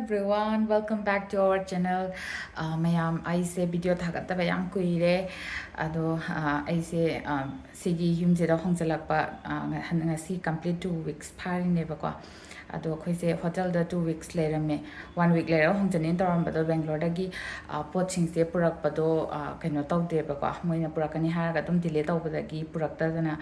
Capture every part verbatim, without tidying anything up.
Everyone, welcome back to our channel. ꯑ, ꯃꯌꯥꯝ, ꯑꯩꯁꯦ ꯚꯤꯗꯤꯑꯣ ꯊꯥꯒꯠꯇꯕ ꯌꯥꯝ ꯀꯨꯏꯔꯦ꯫ ꯑꯗꯣ, ꯑ, ꯑꯩꯁꯦ, ꯑ, ꯁꯤꯒꯤ ꯌꯨꯝꯁꯤꯗ ꯍꯣꯡꯖꯤꯜꯂꯛꯄ, ꯑ, ꯉ-, ꯉꯁꯤ complete two weeks ꯐꯥꯔꯤꯅꯦꯕꯀꯣ꯫ ꯑꯗꯣ ꯑꯩꯈꯣꯏꯁꯦ ꯍꯣꯇꯦꯜꯗ two weeks ꯂꯩꯔꯝꯃꯦ꯫ One week ꯂꯩꯔꯒ ꯍꯣꯡꯖꯟꯅꯤꯅ ꯇꯧꯔꯝꯕꯗꯣ, ꯕꯦꯡꯒ꯭ꯂꯣꯔꯗꯒꯤ, ꯑ, ꯄꯣꯠꯁꯤꯡꯁꯦ ꯄꯨꯔꯛꯄꯗꯣ, ꯑ, ꯀꯩꯅꯣ ꯇꯧꯗꯦꯕꯀꯣ, ꯃꯣꯏꯅ ꯄꯨꯔꯛꯀꯅꯤ ꯍꯥꯏꯔꯒ ꯑꯗꯨꯝ delay ꯇꯧꯕꯗꯒꯤ ꯄꯨꯔꯛꯇꯗꯅ,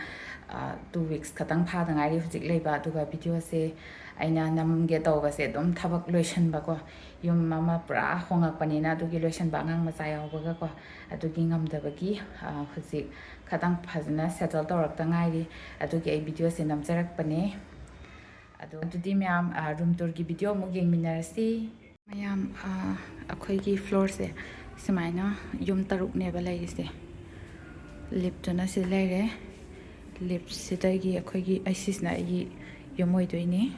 ꯑ, two weeks ꯈꯛꯇꯪ ꯐꯥꯗ ꯉꯥꯏꯔꯤ ꯍꯧꯖꯤꯛ ꯂꯩꯕ꯫ ꯑꯗꯨꯒ ꯚꯤꯗꯤꯑꯣꯁꯦ ꯑꯩꯅ ꯅꯝꯒꯦ ꯇꯧꯕꯁꯦ ꯑꯗꯨꯝ ꯊꯕꯛ ꯂꯣꯏꯁꯟꯕꯀꯣ, ꯌꯨꯝ ꯑꯃ ꯄꯨꯔꯥ ꯍꯣꯡꯉꯛꯄꯅꯤꯅ ꯑꯗꯨꯒꯤ ꯂꯣꯏꯁꯟꯕ, ꯑꯉꯥꯡ ꯃꯆꯥ ꯌꯥꯎꯕꯒꯀꯣ, ꯑꯗꯨꯒꯤ ꯉꯝꯗꯕꯒꯤ, ꯑ, ꯍꯧꯖꯤꯛ ꯈꯇꯪ ꯐꯖꯅ settle ꯇꯧꯔꯛꯇ ꯉꯥꯏꯔꯤ꯫ ꯑꯗꯨꯒꯤ ꯑꯩ ꯚꯤꯗꯤꯑꯣꯁꯦ ꯅꯝꯖꯔꯛꯄꯅꯦ꯫ ꯑꯗꯣ ꯑꯗꯨꯗꯤ ꯃꯌꯥꯝ, ꯑ, room tourꯒꯤ ꯚꯤꯗꯤꯑꯣ ꯑꯃꯨꯛ ꯌꯦꯡꯃꯤꯟꯅꯔꯁꯤ꯫ ꯃꯌꯥꯝ, ꯑ, ꯑꯩꯈꯣꯏꯒꯤ floorꯁꯦ ꯁꯨꯃꯥꯏꯅ ꯌꯨꯝ ꯇꯔꯨꯛꯅꯦꯕ ꯂꯩꯔꯤꯁꯦ꯫ Liftꯇꯨꯅ ꯁꯤ ꯂꯩꯔꯦ꯫ Liftꯁꯤꯗꯒꯤ ꯑꯩꯈꯣꯏꯒꯤ, ꯑꯩ, ꯁꯤꯁꯤꯅ ꯑꯩꯒꯤ ꯌꯨꯝ ꯑꯣꯏꯗꯣꯏꯅꯤ꯫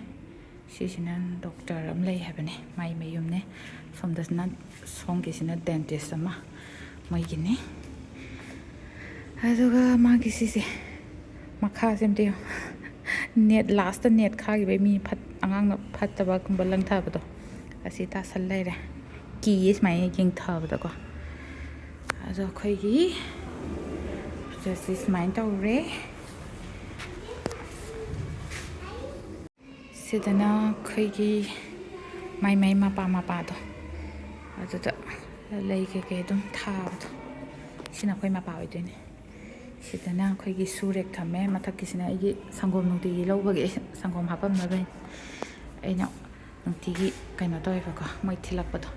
ꯁꯤꯁꯤꯅ ꯗꯣꯛꯇꯔ ꯑꯃ ꯂꯩ ꯍꯥꯏꯕꯅꯦ, ꯃꯥꯏ ꯃꯌꯨꯝꯅꯦ꯫ ꯁꯣꯝꯗꯁꯤꯅ, ꯁꯣꯝꯒꯤꯁꯤꯅ dentist ꯑꯃ ꯃꯣꯏꯒꯤꯅꯤ꯫ ꯑꯗꯨꯒ ꯃꯥꯒꯤ ꯁꯤꯁꯦ, ꯃꯈꯥꯁꯦ ꯑꯝꯇ ꯌꯦꯡꯉꯣ꯫ Net, lastꯇ net ꯈꯥꯈꯤꯕꯩ ꯃꯤ ꯐꯠ-, ꯑꯉꯥꯡꯅ ꯐꯠꯇꯕꯒꯨꯝꯕ ꯂꯪꯊꯕꯗꯣ, ꯑꯁꯤ ꯇꯥꯁꯜ ꯂꯩꯔꯦ꯫ ꯀꯤꯌꯦ ꯁꯨꯃꯥꯏꯅ ꯌꯦꯡꯊꯕꯗꯀꯣ꯫ ꯑꯗꯣ ꯑꯩꯈꯣꯏꯒꯤ ꯁꯤ ꯁꯨꯃꯥꯏꯅ ꯇꯧꯔꯦ꯫ ꯁꯤꯗꯅ ꯑꯩꯈꯣꯏꯒꯤ ꯃꯥꯏ ꯃꯥꯏ ꯃꯄꯥ ꯃꯄꯥꯗꯣ, ꯑꯗꯨꯗ ꯂꯩ ꯀꯩꯀꯩ ꯑꯗꯨꯝ ꯊꯥꯕꯗꯣ, ꯁꯤꯅ ꯑꯩꯈꯣꯏ ꯃꯄꯥ ꯑꯣꯏꯗꯣꯏꯅꯦ꯫ ꯁꯤꯗꯅ ꯑꯩꯈꯣꯏꯒꯤ shoe rack ꯊꯝꯃꯦ꯫ ꯃꯊꯛꯀꯤꯁꯤꯅ ꯑꯩꯒꯤ ꯁꯪꯒꯣꯝ ꯅꯨꯡꯇꯤꯒꯤ ꯂꯧꯕꯒꯤ ꯁꯪꯒꯣꯝ ꯍꯥꯞꯄꯝꯅꯕꯅꯤ꯫ ꯑꯩꯅ ꯅꯨꯡꯇꯤꯒꯤ ꯀꯩꯅꯣ ꯇꯧꯋꯦꯕꯀꯣ, ꯃꯣꯏ ꯊꯤꯜꯂꯛꯄꯗꯣ꯫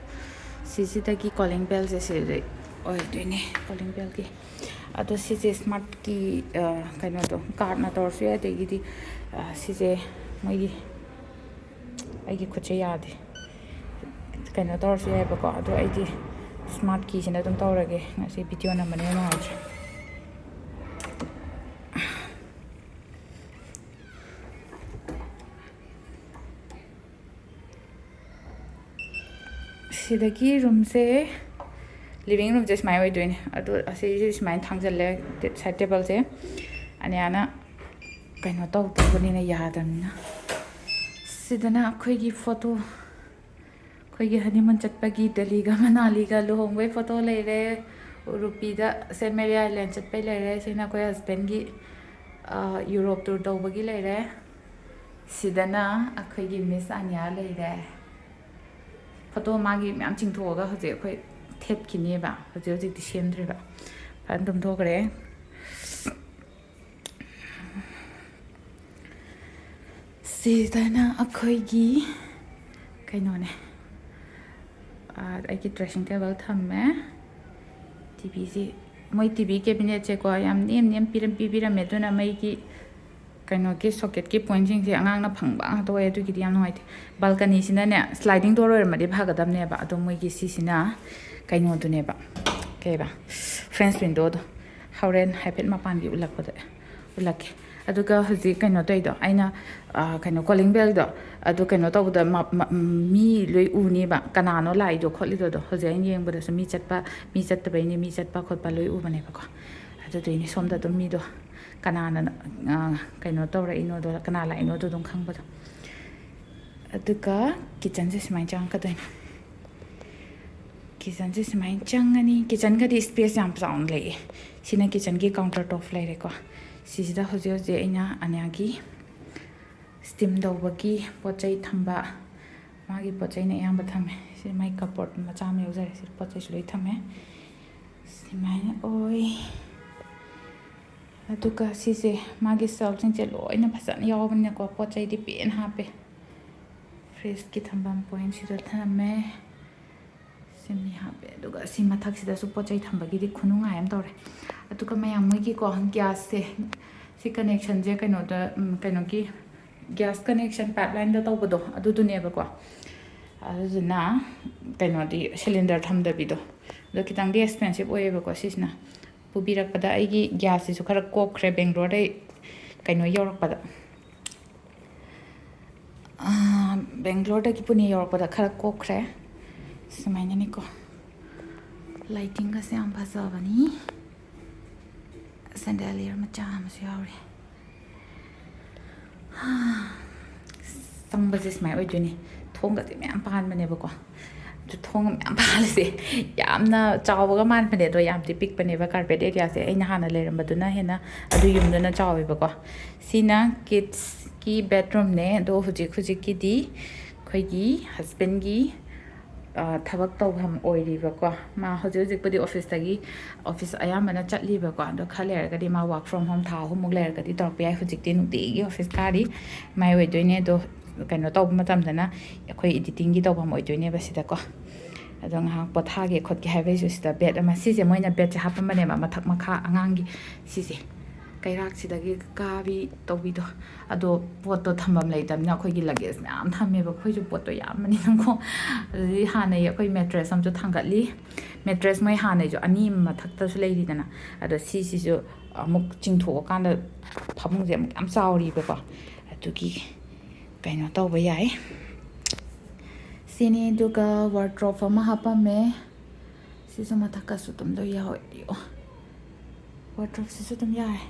ꯁꯤꯁꯤꯗꯒꯤ calling bellꯁꯦ ꯁꯤꯗꯩ ꯑꯣꯏꯗꯣꯏꯅꯦ, calling bellꯒꯤ꯫ ꯑꯗꯣ ꯁꯤꯁꯦ smart key, ꯑ, ꯀꯩꯅꯣꯗꯣ, cardꯅ ꯇꯧꯔꯁꯨ ꯌꯥꯏ, ꯑꯗꯒꯤꯗꯤ, ꯑ, ꯁꯤꯁꯦ ꯃꯣꯏꯒꯤ, ꯑꯩꯒꯤ ꯈꯨꯠꯁꯦ ꯌꯥꯗꯦ, ꯀꯩꯅꯣ ꯇꯧꯔꯁꯨ ꯌꯥꯏꯕꯀꯣ꯫ ꯑꯗꯣ ꯑꯩꯗꯤ smart keyꯁꯤꯅ ꯑꯗꯨꯝ ꯇꯧꯔꯒꯦ, ꯉꯁꯤ ꯚꯤꯗꯤꯑꯣ ꯅꯝꯕꯅꯦ ꯅꯨꯡꯉꯥꯏꯇ꯭ꯔꯦ꯫ ꯁꯤꯗꯒꯤ roomꯁꯦ, living roomꯁꯦ ꯁꯨꯃꯥꯏꯅ ꯑꯣꯏꯗꯣꯏꯅꯦ꯫ ꯑꯗꯣ ꯑꯁꯤꯁꯦ ꯁꯨꯃꯥꯏꯅ ꯊꯥꯡꯖꯜꯂꯦ, side tableꯁꯦ꯫ ꯑꯅꯤꯌꯥꯅ ꯀꯩꯅꯣ ꯇꯧꯗꯕꯅꯤꯅ, ꯌꯥꯗꯕꯅꯤꯅ꯫ ꯁꯤꯗꯅ ꯑꯩꯈꯣꯏꯒꯤ photo, ꯑꯩꯈꯣꯏꯒꯤ ꯍꯅꯤꯃꯨꯟ ꯆꯠꯄꯒꯤ ꯗꯦꯜꯂꯤꯒ ꯃꯅꯥꯂꯤꯒ ꯂꯨꯍꯣꯡꯕꯒꯤ ꯐꯣꯇꯣ ꯂꯩꯔꯦ, ꯎꯔꯨꯄꯤꯗ ꯁꯦꯟ ꯃꯦꯔꯤ ꯑꯥꯏꯂꯦꯟ ꯆꯠꯄꯩ ꯂꯩꯔꯦ, ꯁꯤꯅ ꯑꯩꯈꯣꯏ ꯍꯁꯕꯦꯟꯒꯤ ꯌꯨꯔꯣꯞ ꯇꯨꯔ ꯇꯧꯕꯒꯤ ꯂꯩꯔꯦ, ꯁꯤꯗꯅ ꯑꯩꯈꯣꯏꯒꯤ ꯃꯤꯁ ꯑꯅꯤꯌꯥ ꯂꯩꯔꯦ꯫ ꯐꯣꯇꯣ ꯃꯥꯒꯤ ꯃꯌꯥꯝ ꯆꯤꯡꯊꯣꯛꯑꯒ ꯍꯧꯖꯤꯛ ꯑꯩꯈꯣꯏ ꯊꯦꯠꯈꯤꯅꯦꯕ, ꯍꯧꯖꯤꯛ ꯍꯧꯖꯤꯛꯇꯤ ꯁꯦꯝꯗ꯭ꯔꯤꯕ꯫ ꯐꯖꯅ ꯇꯨꯝꯊꯣꯛꯈ꯭ꯔꯦ꯫ ꯁꯤꯗꯅ ꯑꯩꯈꯣꯏꯒꯤ ꯀꯩꯅꯣꯅꯦ, ꯑꯩꯒꯤ ꯗ꯭ꯔꯦꯁꯤꯡ ꯇꯦꯕꯜ ꯊꯝꯃꯦ꯫ ꯇꯤ ꯚꯤꯁꯤ, ꯃꯣꯏ ꯇꯤ ꯚꯤ ꯀꯦꯕꯤꯅꯦꯠꯁꯦꯀꯣ ꯌꯥꯝ ꯅꯦꯝ ꯅꯦꯝ ꯄꯤꯔꯝ ꯄꯤꯕꯤꯔꯝꯃꯦ, ꯑꯗꯨꯅ ꯃꯩꯒꯤ ꯀꯩꯅꯣꯒꯤ ꯁꯣꯀꯦꯠꯀꯤ ꯄꯣꯏꯟꯁꯤꯡꯁꯦ ꯑꯉꯥꯡꯅ ꯐꯪꯕ ꯉꯥꯛꯇ ꯑꯣꯏ, ꯑꯗꯨꯒꯤꯗꯤ ꯌꯥꯝ ꯅꯨꯡꯉꯥꯏꯇꯦ꯫ ꯕꯥꯜꯀꯅꯤꯁꯤꯅꯅꯦ, ꯁ꯭ꯂꯥꯏꯗꯤꯡ ꯗꯣꯔ ꯑꯣꯏꯔꯝꯃꯗꯤ ꯐꯒꯗꯕꯅꯦꯕ, ꯑꯗꯣ ꯃꯣꯏꯒꯤ ꯁꯤꯁꯤꯅ ꯀꯩꯅꯣꯗꯨꯅꯦꯕ, ꯀꯩꯕ, ꯐ꯭ꯔꯦꯟꯁ ꯋꯤꯟꯗꯣꯗꯣ꯫ ꯍꯣꯔꯦꯟ ꯍꯥꯏꯐꯦꯠ ꯃꯄꯥꯟꯒꯤ ꯎꯠꯂꯛꯄꯗ ꯎꯠꯂꯛꯀꯦ꯫ ꯑꯗꯨꯒ ꯍꯧꯖꯤꯛ ꯀꯩꯅꯣ ꯇꯧꯔꯤꯗꯣ, ꯑꯩꯅ ꯀꯩꯅꯣ, ꯀꯣꯂꯤꯡ ꯕꯦꯜꯗꯣ, ꯑꯗꯨ ꯀꯩꯅꯣ ꯇꯧꯕꯗ ꯃꯤ ꯂꯣꯏ ꯎꯅꯦꯕ, ꯀꯅꯥꯅꯣ ꯂꯥꯛꯏꯗꯣ ꯈꯣꯠꯂꯤꯗꯣꯗꯣ꯫ ꯍꯧꯖꯤꯛ ꯑꯩꯅ ꯌꯦꯡꯕꯗꯁꯨ ꯃꯤ ꯆꯠꯄ, ꯃꯤ ꯆꯠꯇꯕꯩꯅꯦ, ꯃꯤ ꯆꯠꯄ ꯈꯣꯠꯄ ꯂꯣꯏ ꯎꯕꯅꯦꯕꯀꯣ꯫ ꯑꯗꯨꯗꯨꯏꯅꯦ ꯁꯣꯝꯗ ꯑꯗꯨꯝ ꯃꯤꯗꯣ ꯀꯅꯥꯅ ꯀꯩꯅꯣ ꯇꯧꯔꯛꯏꯅꯣꯗꯣ, ꯀꯅꯥ ꯂꯥꯛꯏꯅꯣꯗꯣ ꯑꯗꯨꯝ ꯈꯪꯕꯗꯣ꯫ ꯑꯗꯨꯒ ꯀꯤꯠꯆꯟꯁꯦ ꯁꯨꯃꯥꯏꯅ ꯆꯪꯉꯛꯀꯗꯣꯏꯅꯦ꯫ ꯀꯤꯠꯆꯟꯁꯦ ꯁꯨꯃꯥꯏꯅ ꯆꯪꯉꯅꯤ꯫ ꯀꯤꯠꯆꯟꯒꯗꯤ ꯁ꯭ꯄꯦꯁ ꯌꯥꯝ ꯆꯥꯎꯅ ꯂꯩꯌꯦ꯫ ꯁꯤꯅ ꯀꯤꯠꯆꯟꯒꯤ ꯀꯥꯎꯟꯇꯔ ꯇꯣꯞ ꯂꯩꯔꯦꯀꯣ꯫ ꯁꯤꯁꯤꯗ ꯍꯧꯖꯤꯛ ꯍꯧꯖꯤꯛ ꯑꯩꯅ ꯑꯅꯤꯌꯥꯒꯤ ꯁ꯭ꯇꯤꯝ ꯇꯧꯕꯒꯤ ꯄꯣꯠ ꯆꯩ ꯊꯝꯕ, ꯃꯥꯒꯤ ꯄꯣꯠ ꯆꯩꯅ ꯑꯌꯥꯝꯕ ꯊꯝꯃꯦ꯫ ꯁꯤ ꯃꯥꯏ ꯀꯞꯕꯣꯔꯗ ꯃꯆꯥ ꯑꯃ ꯌꯥꯎꯖꯔꯦ, ꯁꯤ ꯄꯣꯠ ꯆꯩꯁꯨ ꯂꯣꯏ ꯊꯝꯃꯦ꯫ ꯁꯨꯃꯥꯏꯅ ꯑꯣꯏ꯫ ꯑꯗꯨꯒ ꯁꯤꯁꯦ ꯃꯥꯒꯤ ꯁꯦꯜꯐꯁꯤꯡꯁꯦ ꯂꯣꯏꯅ ꯐꯖꯅ ꯌꯥꯎꯕꯅꯤꯅꯀꯣ, ꯄꯣꯠ ꯆꯩꯗꯤ ꯄꯦꯟꯅ ꯍꯥꯞꯄꯦ꯫ ꯐ꯭ꯔꯤꯖꯀꯤ ꯊꯝꯐꯝ ꯄꯣꯏꯟꯁꯤꯗ ꯊꯝꯃꯦ꯫ ꯁꯤ ꯃꯤ ꯍꯥꯞꯄꯦ꯫ ꯑꯗꯨꯒ ꯁꯤ ꯃꯊꯛꯁꯤꯗꯁꯨ ꯄꯣꯠ ꯆꯩ ꯊꯝꯕꯒꯤꯗꯤ ꯈꯨꯅꯨꯡꯉꯥꯏ ꯑꯃ ꯇꯧꯔꯦ꯫ ꯑꯗꯨꯒ ꯃꯌꯥꯝ ꯃꯣꯏꯒꯤꯀꯣ, ꯒ꯭ꯌꯥꯁꯁꯦ, ꯁꯤ ꯀꯅꯦꯛꯁꯟꯁꯦ ꯀꯩꯅꯣꯗ, ꯎꯝ, ꯀꯩꯅꯣꯒꯤ ꯒ꯭ꯌꯥꯁ ꯀꯅꯦꯛꯁꯟ ꯄꯥꯏꯞꯂꯥꯏꯟꯗ ꯇꯧꯕꯗꯣ ꯑꯗꯨꯗꯨꯅꯦꯕꯀꯣ꯫ ꯑꯗꯨꯗꯨꯅ ꯀꯩꯅꯣꯗꯤ, ꯁꯤꯂꯤꯟꯗꯔ ꯊꯝꯗꯕꯤꯗꯣ, ꯑꯗꯣ ꯈꯤꯇꯪꯗꯤ ꯑꯦꯛꯁꯄꯦꯟꯁꯤꯞ ꯑꯣꯏꯌꯦꯕꯀꯣ ꯁꯤꯁꯤꯅ꯫ ꯄꯨꯕꯤꯔꯛꯄꯗ ꯑꯩꯒꯤ ꯒ꯭ꯌꯥꯁꯁꯤꯁꯨ ꯈꯔ ꯀꯣꯛꯈ꯭ꯔꯦ, ꯕꯦꯡꯒ꯭ꯂꯣꯔꯗꯩ ꯀꯩꯅꯣ ꯌꯧꯔꯛꯄꯗ꯫ ꯑꯥ, ꯕꯦꯡꯒ꯭ꯂꯣꯔꯗꯒꯤ ꯄꯨꯅꯦ ꯌꯧꯔꯛꯄꯗ ꯈꯔ ꯀꯣꯛꯈ꯭ꯔꯦ꯫ ꯁꯨꯃꯥꯏꯅꯅꯤꯀꯣ꯫ ꯂꯥꯏꯇꯤꯡꯒꯁꯦ ꯌꯥꯝ ꯐꯖꯕꯅꯤ꯫ ꯁꯦꯟꯗꯦꯂꯤꯌꯔ ꯃꯆꯥ ꯑꯃꯁꯨ ꯌꯥꯎꯔꯤ꯫ ꯍꯥ, ꯆꯪꯕꯁꯦ ꯁꯨꯃꯥꯏꯅ ꯑꯣꯏꯗꯣꯏꯅꯤ꯫ ꯊꯣꯡꯒꯁꯦ ꯃꯌꯥꯝ ꯄꯥꯟꯕꯅꯦꯕꯀꯣ꯫ ꯑꯗꯨ ꯊꯣꯡ ꯃꯌꯥꯝ ꯄꯥꯜꯂꯤꯁꯦ ꯌꯥꯝꯅ ꯆꯥꯎꯕꯒ ꯃꯥꯟꯕꯅꯦ, ꯑꯗꯣ ꯌꯥꯝꯗꯤ ꯄꯤꯛꯄꯅꯦꯕ꯫ ꯀꯥꯔꯄꯦꯠ ꯑꯦꯔꯤꯌꯥꯁꯦ ꯑꯩꯅ ꯍꯥꯟꯅ ꯂꯩꯔꯝꯕꯗꯨꯅ ꯍꯦꯟꯅ ꯑꯗꯨ ꯌꯨꯝꯗꯨꯅ ꯆꯥꯎꯋꯦꯕꯀꯣ꯫ ꯁꯤꯅ ꯀꯤꯠꯁꯀꯤ ꯕꯦꯠꯔꯨꯝꯅꯦ꯫ ꯑꯗꯣ ꯍꯧꯖꯤꯛ ꯍꯧꯖꯤꯛꯀꯤꯗꯤ ꯑꯩꯈꯣꯏꯒꯤ ꯍꯁꯕꯦꯟꯒꯤ ꯊꯕꯛ ꯇꯧꯐꯝ ꯑꯣꯏꯔꯤꯕꯀꯣ꯫ ꯃꯥ ꯍꯧꯖꯤꯛ ꯍꯧꯖꯤꯛꯄꯨꯗꯤ ꯑꯣꯐꯤꯁꯇꯒꯤ, ꯑꯣꯐꯤꯁ ꯑꯌꯥꯝꯕꯅ ꯆꯠꯂꯤꯕꯀꯣ꯫ ꯑꯗꯣ ꯈꯔ ꯂꯩꯔꯒꯗꯤ ꯃꯥ work from home ꯊꯥ ꯑꯍꯨꯝꯃꯨꯛ ꯂꯩꯔꯒꯗꯤ ꯇꯧꯔꯛꯄ ꯌꯥꯏ꯫ ꯍꯧꯖꯤꯛꯇꯤ ꯅꯨꯡꯇꯤꯒꯤ ꯑꯣꯐꯤꯁ ꯀꯥꯔꯤ꯫ ꯃꯥꯏ ꯑꯣꯏꯗꯣꯏꯅꯦ꯫ ꯑꯗꯣ ꯀꯩꯅꯣ ꯇꯧꯕ ꯃꯇꯝꯗꯅ ꯑꯩꯈꯣꯏ ꯏꯗꯤꯇꯤꯡꯒꯤ ꯇꯧꯐꯝ ꯑꯣꯏꯗꯣꯏꯅꯦꯕ ꯁꯤꯗꯀꯣ꯫ ꯑꯗꯣ ꯉꯥꯏꯍꯥꯛ ꯄꯣꯊꯥꯒꯦ ꯈꯣꯠꯀꯦ ꯍꯥꯏꯕꯩꯁꯨ ꯁꯤꯗ ꯕꯦꯠ ꯑꯃ, ꯁꯤꯁꯦ ꯃꯣꯏꯅ ꯕꯦꯠꯁꯦ ꯍꯥꯞꯄꯝꯕꯅꯦꯕ, ꯃꯊꯛ ꯃꯈꯥ ꯑꯉꯥꯡꯒꯤ꯫ ꯁꯤꯁꯦ ꯀꯩꯔꯥꯛꯁꯤꯗꯒꯤ ꯀꯥꯕꯤ ꯇꯧꯕꯤꯗꯣ꯫ ꯑꯗꯣ ꯄꯣꯠꯇꯣ ꯊꯝꯐꯝ ꯂꯩꯇꯕꯅꯤꯅ ꯑꯩꯈꯣꯏꯒꯤ ꯂꯒꯦꯖ ꯃꯌꯥꯝ ꯊꯝꯃꯦꯕ, ꯑꯩꯈꯣꯏꯁꯨ ꯄꯣꯠꯇꯣ ꯌꯥꯝꯕꯅꯤꯅꯀꯣ꯫ ꯑꯗꯨꯗꯤ ꯍꯥꯟꯅꯒꯤ ꯑꯩꯈꯣꯏ ꯃꯦꯇ꯭ꯔꯦꯁ ꯑꯃꯁꯨ ꯊꯥꯡꯒꯠꯂꯤ꯫ ꯃꯦꯇ꯭ꯔꯦꯁ ꯃꯣꯏ ꯍꯥꯟꯅꯩꯁꯨ ꯑꯅꯤ ꯑꯃ ꯃꯊꯛꯇꯁꯨ ꯂꯩꯔꯤꯗꯅ, ꯑꯗꯣ ꯁꯤꯁꯤꯁꯨ ꯑꯃꯨꯛ ꯆꯤꯡꯊꯣꯛꯑꯀꯥꯟꯗ ꯐꯃꯨꯡꯁꯦ ꯑꯃꯨꯛ ꯌꯥꯝ ꯆꯥꯎꯔꯤꯕꯀꯣ꯫ ꯑꯗꯨꯒꯤ ꯀꯩꯅꯣ ꯇꯧꯕ ꯌꯥꯏ꯫ ꯁꯤꯅꯤ꯫ ꯑꯗꯨꯒ ꯋꯥꯔꯗ꯭ꯔꯣꯞ ꯑꯃ ꯍꯥꯞꯄꯝꯃꯦ꯫ ꯁꯤꯁꯨ ꯃꯊꯛꯀꯁꯨ ꯑꯗꯨꯝ ꯂꯣꯏ ꯌꯥꯎꯋꯦ꯫ ꯑꯌꯣ, ꯋꯥꯔꯗ꯭ꯔꯣꯞꯁꯤꯁꯨ ꯑꯗꯨꯝ ꯌꯥꯔꯦ꯫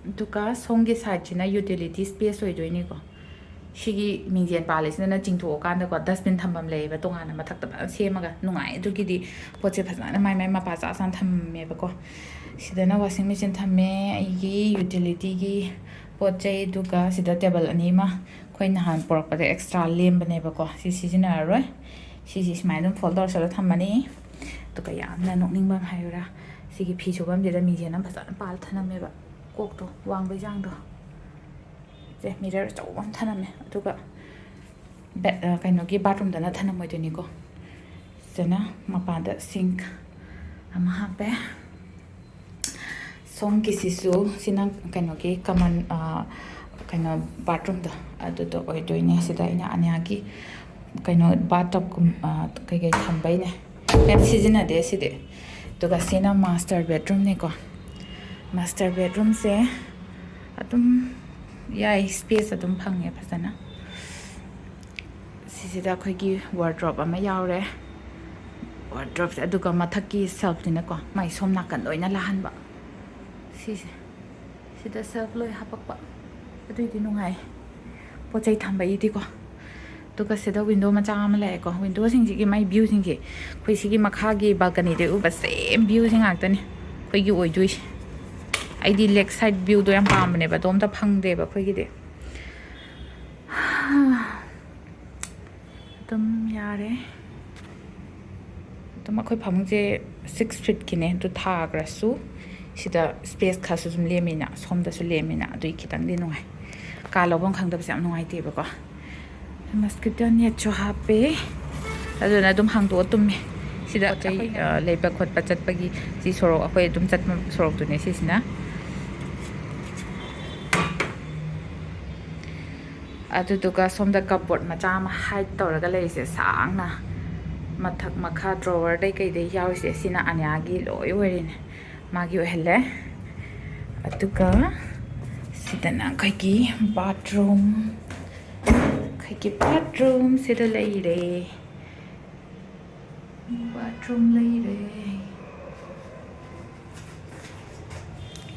ꯑꯗꯨꯒ ꯁꯣꯝꯒꯤ ꯁꯥꯏꯠꯁꯤꯅ ꯌꯨꯇꯤꯂꯤꯇꯤ ꯁ꯭ꯄꯦꯁ ꯑꯣꯏꯗꯣꯏꯅꯤꯀꯣ꯫ ꯁꯤꯒꯤ ꯃꯤꯡꯖꯦꯜ ꯄꯥꯜꯂꯤꯁꯤꯗꯅ ꯆꯤꯡꯊꯣꯛꯑꯀꯥꯟꯗꯀꯣ, ꯗꯁꯕꯤꯟ ꯊꯝꯐꯝ ꯂꯩꯌꯦꯕ ꯇꯣꯉꯥꯟꯅ, ꯃꯊꯛꯇ ꯐꯖꯅ ꯁꯦꯝꯃꯒ꯫ ꯅꯨꯡꯉꯥꯏ꯫ ꯑꯗꯨꯒꯤꯗꯤ ꯄꯣꯠꯁꯦ ꯐꯖꯅ ꯃꯥꯏ ꯃꯥꯏ ꯃꯄꯥ ꯆꯥ ꯆꯥꯅ ꯊꯝꯃꯦꯕꯀꯣ꯫ ꯁꯤꯗꯅ ꯋꯥꯁꯤꯡ ꯃꯦꯆꯤꯟ ꯊꯝꯃꯦ, ꯑꯩꯒꯤ ꯌꯨꯇꯤꯂꯤꯇꯤꯒꯤ ꯄꯣꯠ ꯆꯩ, ꯑꯗꯨꯒ ꯁꯤꯗ ꯇꯦꯕꯜ ꯑꯅꯤ ꯑꯃ ꯑꯩꯈꯣꯏ ꯅꯍꯥꯟ ꯄꯨꯔꯛꯄꯗ ꯑꯦꯛꯁꯇ꯭ꯔꯥ ꯂꯦꯝꯕꯅꯦꯕꯀꯣ꯫ ꯁꯤ ꯁꯤꯖꯤꯟꯅꯔꯔꯣꯏ꯫ ꯁꯤꯁꯤ ꯁꯨꯃꯥꯏꯅ ꯑꯗꯨꯝ ꯐꯣꯜ ꯇꯧꯔ ꯆꯠꯂ ꯊꯝꯃꯅꯤ꯫ ꯑꯗꯨꯒ ꯌꯥꯝꯅ ꯅꯣꯛꯅꯤꯡꯕ ꯑꯃ ꯍꯥꯏꯌꯨꯔꯥ? ꯁꯤꯒꯤ ꯐꯤ ꯁꯨꯐꯝꯁꯤꯗ ꯃꯤꯡꯁꯦꯜ ꯑꯃ ꯐꯖꯅ ꯄꯥꯜꯂ ꯊꯅꯝꯃꯦꯕ꯫ ꯀꯣꯛꯇꯣ ꯋꯥꯡꯕꯩ ꯆꯥꯡꯗꯣ꯫ ꯁꯦ, ꯃꯤꯔꯔ ꯑꯆꯧꯕ ꯑꯃ ꯊꯅꯝꯃꯦ꯫ ꯑꯗꯨꯒ ꯕꯦꯠ-, ꯑ, ꯀꯩꯅꯣꯒꯤ ꯕꯥꯠꯔꯨꯝꯗꯅ ꯊꯅꯝꯃꯣꯏꯗꯣꯏꯅꯤꯀꯣ꯫ ꯁꯤꯗꯅ ꯃꯄꯥꯟꯗ ꯁꯤꯡꯛ ꯑꯃ ꯍꯥꯞꯄꯦ꯫ ꯁꯣꯝꯒꯤꯁꯤꯁꯨ, ꯁꯤꯅ ꯀꯩꯅꯣꯒꯤ ꯀꯃꯟ, ꯑ, ꯀꯩꯅꯣ ꯕꯥꯠꯔꯨꯝꯗꯣ ꯑꯗꯨꯗꯣ ꯑꯣꯏꯗꯣꯏꯅꯦ꯫ ꯁꯤꯗ ꯑꯩꯅ ꯑꯅꯤꯌꯥꯒꯤ ꯀꯩꯅꯣ ꯕꯥꯠ ꯇꯕꯀꯨꯝ-, ꯑ, ꯀꯩꯀꯩ ꯊꯝꯕꯩꯅꯦ꯫ ꯃꯌꯥꯝ ꯁꯤꯖꯤꯟꯅꯗꯦ ꯁꯤꯗꯤ꯫ ꯑꯗꯨꯒ ꯁꯤꯅ ꯃꯥꯁꯇꯔ ꯕꯦꯠꯔꯨꯝꯅꯦꯀꯣ꯫ ꯃꯥꯁꯇꯔ ꯕꯦꯠꯔꯨꯝꯁꯦ ꯑꯗꯨꯝ ꯌꯥꯏ, ꯁ꯭ꯄꯦꯁ ꯑꯗꯨꯝ ꯐꯪꯉꯦ ꯐꯖꯅ꯫ ꯁꯤꯁꯤꯗ ꯑꯩꯈꯣꯏꯒꯤ ꯋꯥꯔꯗ꯭ꯔꯣꯞ ꯑꯃ ꯌꯥꯎꯔꯦ꯫ ꯋꯥꯔꯗ꯭ꯔꯣꯞꯁꯦ, ꯑꯗꯨꯒ ꯃꯊꯛꯀꯤ ꯁꯦꯜꯐꯁꯤꯅꯀꯣ, ꯃꯥꯏ ꯁꯣꯝ ꯅꯥꯀꯟꯗ ꯑꯣꯏꯅ ꯂꯥꯛꯍꯟꯕ꯫ ꯁꯤꯁꯦ, ꯁꯤꯗ ꯁꯦꯜꯐ ꯂꯣꯏ ꯍꯥꯄꯛꯄ, ꯑꯗꯨꯏꯗꯤ ꯅꯨꯡꯉꯥꯏ ꯄꯣꯠ ꯆꯩ ꯊꯝꯕꯒꯤꯗꯤꯀꯣ꯫ ꯑꯗꯨꯒ ꯁꯤꯗ ꯋꯤꯟꯗꯣ ꯃꯆꯥ ꯑꯃ ꯂꯩꯔꯦꯀꯣ꯫ ꯋꯤꯟꯗꯣꯁꯤꯡꯁꯤꯒꯤ ꯃꯥꯏ ꯚ꯭ꯌꯨꯁꯤꯡꯁꯦ ꯑꯩꯈꯣꯏ ꯁꯤꯒꯤ ꯃꯈꯥꯒꯤ ꯕꯥꯜꯀꯅꯤꯗꯩ ꯎꯕ ꯁꯦꯝ ꯚ꯭ꯌꯨꯁꯦ ꯉꯥꯛꯇꯅꯤ ꯑꯩꯈꯣꯏꯒꯤ ꯑꯣꯏꯗꯣꯏꯁꯦ꯫ ꯑꯩꯗꯤ ꯂꯦꯛ ꯁꯥꯏꯠ ꯚ꯭ꯌꯨꯗꯣ ꯌꯥꯝ ꯄꯥꯝꯕꯅꯦꯕ, ꯑꯗꯣ ꯑꯝꯇ ꯐꯪꯗꯦꯕ ꯑꯩꯈꯣꯏꯒꯤꯗꯤ꯫ ꯑꯗꯨꯝ ꯌꯥꯔꯦ꯫ ꯑꯗꯨꯝ ꯑꯩꯈꯣꯏ ꯐꯃꯨꯡꯁꯦ ꯁꯤꯛꯁ ꯐꯤꯠꯀꯤꯅꯦ, ꯑꯗꯨ ꯊꯥꯈ꯭ꯔꯁꯨ ꯁꯤꯗ ꯁ꯭ꯄꯦꯁ ꯈꯔꯁꯨ ꯑꯗꯨꯝ ꯂꯦꯝꯃꯤꯅ, ꯁꯣꯝꯗꯁꯨ ꯂꯦꯝꯃꯤꯅ, ꯑꯗꯨꯒꯤ ꯈꯤꯇꯪꯗꯤ ꯅꯨꯡꯉꯥꯏ꯫ ꯀꯥ ꯂꯧꯐꯝ ꯈꯪꯗꯕꯁꯦ ꯌꯥꯝ ꯅꯨꯡꯉꯥꯏꯇꯦꯕꯀꯣ꯫ ꯃꯁꯀꯤꯇꯣ ꯅꯦꯠꯁꯨ ꯍꯥꯞꯄꯦ, ꯑꯗꯨꯅ ꯑꯗꯨꯝ ꯍꯥꯡꯗꯣꯛꯑ ꯇꯨꯝꯃꯦ꯫ ꯁꯤꯗ ꯄꯣꯠ ꯆꯩ, ꯑꯩꯈꯣꯏꯅ ꯑ, ꯂꯩꯕ ꯈꯣꯠꯄ ꯆꯠꯄꯒꯤ ꯁꯤ ꯁꯣꯔꯣꯛ, ꯑꯩꯈꯣꯏ ꯑꯗꯨꯝ ꯆꯠꯄ ꯁꯣꯔꯣꯛꯇꯨꯅꯦ ꯁꯤꯁꯤꯅ꯫ ꯑꯗꯨꯗꯨꯒ ꯁꯣꯝꯗ ꯀꯞꯕꯣꯔꯗ ꯃꯆꯥ ꯑꯃ ꯍꯥꯏꯠ ꯇꯧꯔꯒ ꯂꯩꯔꯤꯁꯦ, ꯁꯥꯡꯅ ꯃꯊꯛ ꯃꯈꯥ ꯗ꯭ꯔꯣꯋꯔꯗꯩ ꯀꯩꯗꯩ ꯌꯥꯎꯔꯤꯁꯦ, ꯁꯤꯅ ꯑꯅ꯭ꯌꯥꯒꯤ ꯂꯣꯏ ꯑꯣꯏꯔꯤꯅꯦ, ꯃꯥꯒꯤ ꯑꯣꯏꯍꯜꯂꯦ꯫ ꯑꯗꯨꯒ ꯁꯤꯗꯅ ꯑꯩꯈꯣꯏꯒꯤ ꯕꯥꯊꯔꯨꯝ, ꯑꯩꯈꯣꯏꯒꯤ ꯕꯥꯊꯔꯨꯝ ꯁꯤꯗ ꯂꯩꯔꯦ꯫ ꯕꯥꯊꯔꯨꯝ ꯂꯩꯔꯦ꯫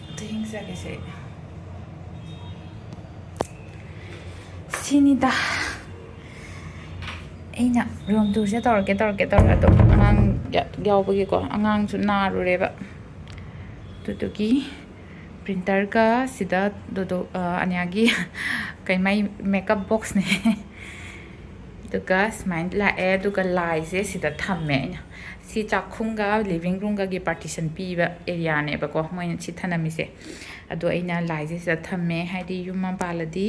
ꯑꯝꯇ ꯌꯦꯡꯖꯒꯦꯁꯦ꯫ ꯁꯤꯅꯤꯗ ꯑꯩꯅ ꯔꯨꯝ ꯇꯨꯔꯁꯦ ꯇꯧꯔꯛꯀꯦ ꯇꯧꯔꯛꯀꯦ ꯇꯧꯔꯒ ꯑꯗꯨꯝ ꯑꯉꯥꯡ ꯌꯥ-, ꯌꯥꯎꯕꯒꯤꯀꯣ, ꯑꯉꯥꯡꯁꯨ ꯅꯥꯔꯨꯔꯦꯕ꯫ ꯑꯗꯨꯗꯨꯒꯤ ꯄ꯭ꯔꯤꯟꯇꯔꯒ ꯁꯤꯗ ꯗꯣꯗꯣ, ꯑ, ꯑꯅ꯭ꯌꯥꯒꯤ ꯀꯩ, ꯃꯥꯏ ꯃꯦꯀꯞ ꯕꯣꯛꯁꯅꯦ꯫ ꯑꯗꯨꯒ ꯁꯨꯃꯥꯏꯅ ꯂꯥꯛꯑꯦ꯫ ꯑꯗꯨꯒ ꯂꯥꯏꯁꯦ ꯁꯤꯗ ꯊꯝꯃꯦ ꯑꯩꯅ꯫ ꯁꯤ ꯆꯥꯛꯈꯨꯝꯒ ꯂꯤꯚꯤꯡ ꯔꯨꯝꯒꯒꯤ ꯄꯥꯔꯇꯤꯁꯟ ꯄꯤꯕ ꯑꯦꯔꯤꯌꯥꯅꯦꯕꯀꯣ ꯃꯣꯏꯅ ꯁꯤ ꯊꯝꯂꯝꯃꯤꯁꯦ꯫ ꯑꯗꯣ ꯑꯩꯅ ꯂꯥꯏꯁꯦ ꯁꯤꯗ ꯊꯝꯃꯦ, ꯍꯥꯏꯗꯤ ꯌꯨꯝ ꯑꯃ ꯄꯥꯜꯂꯗꯤ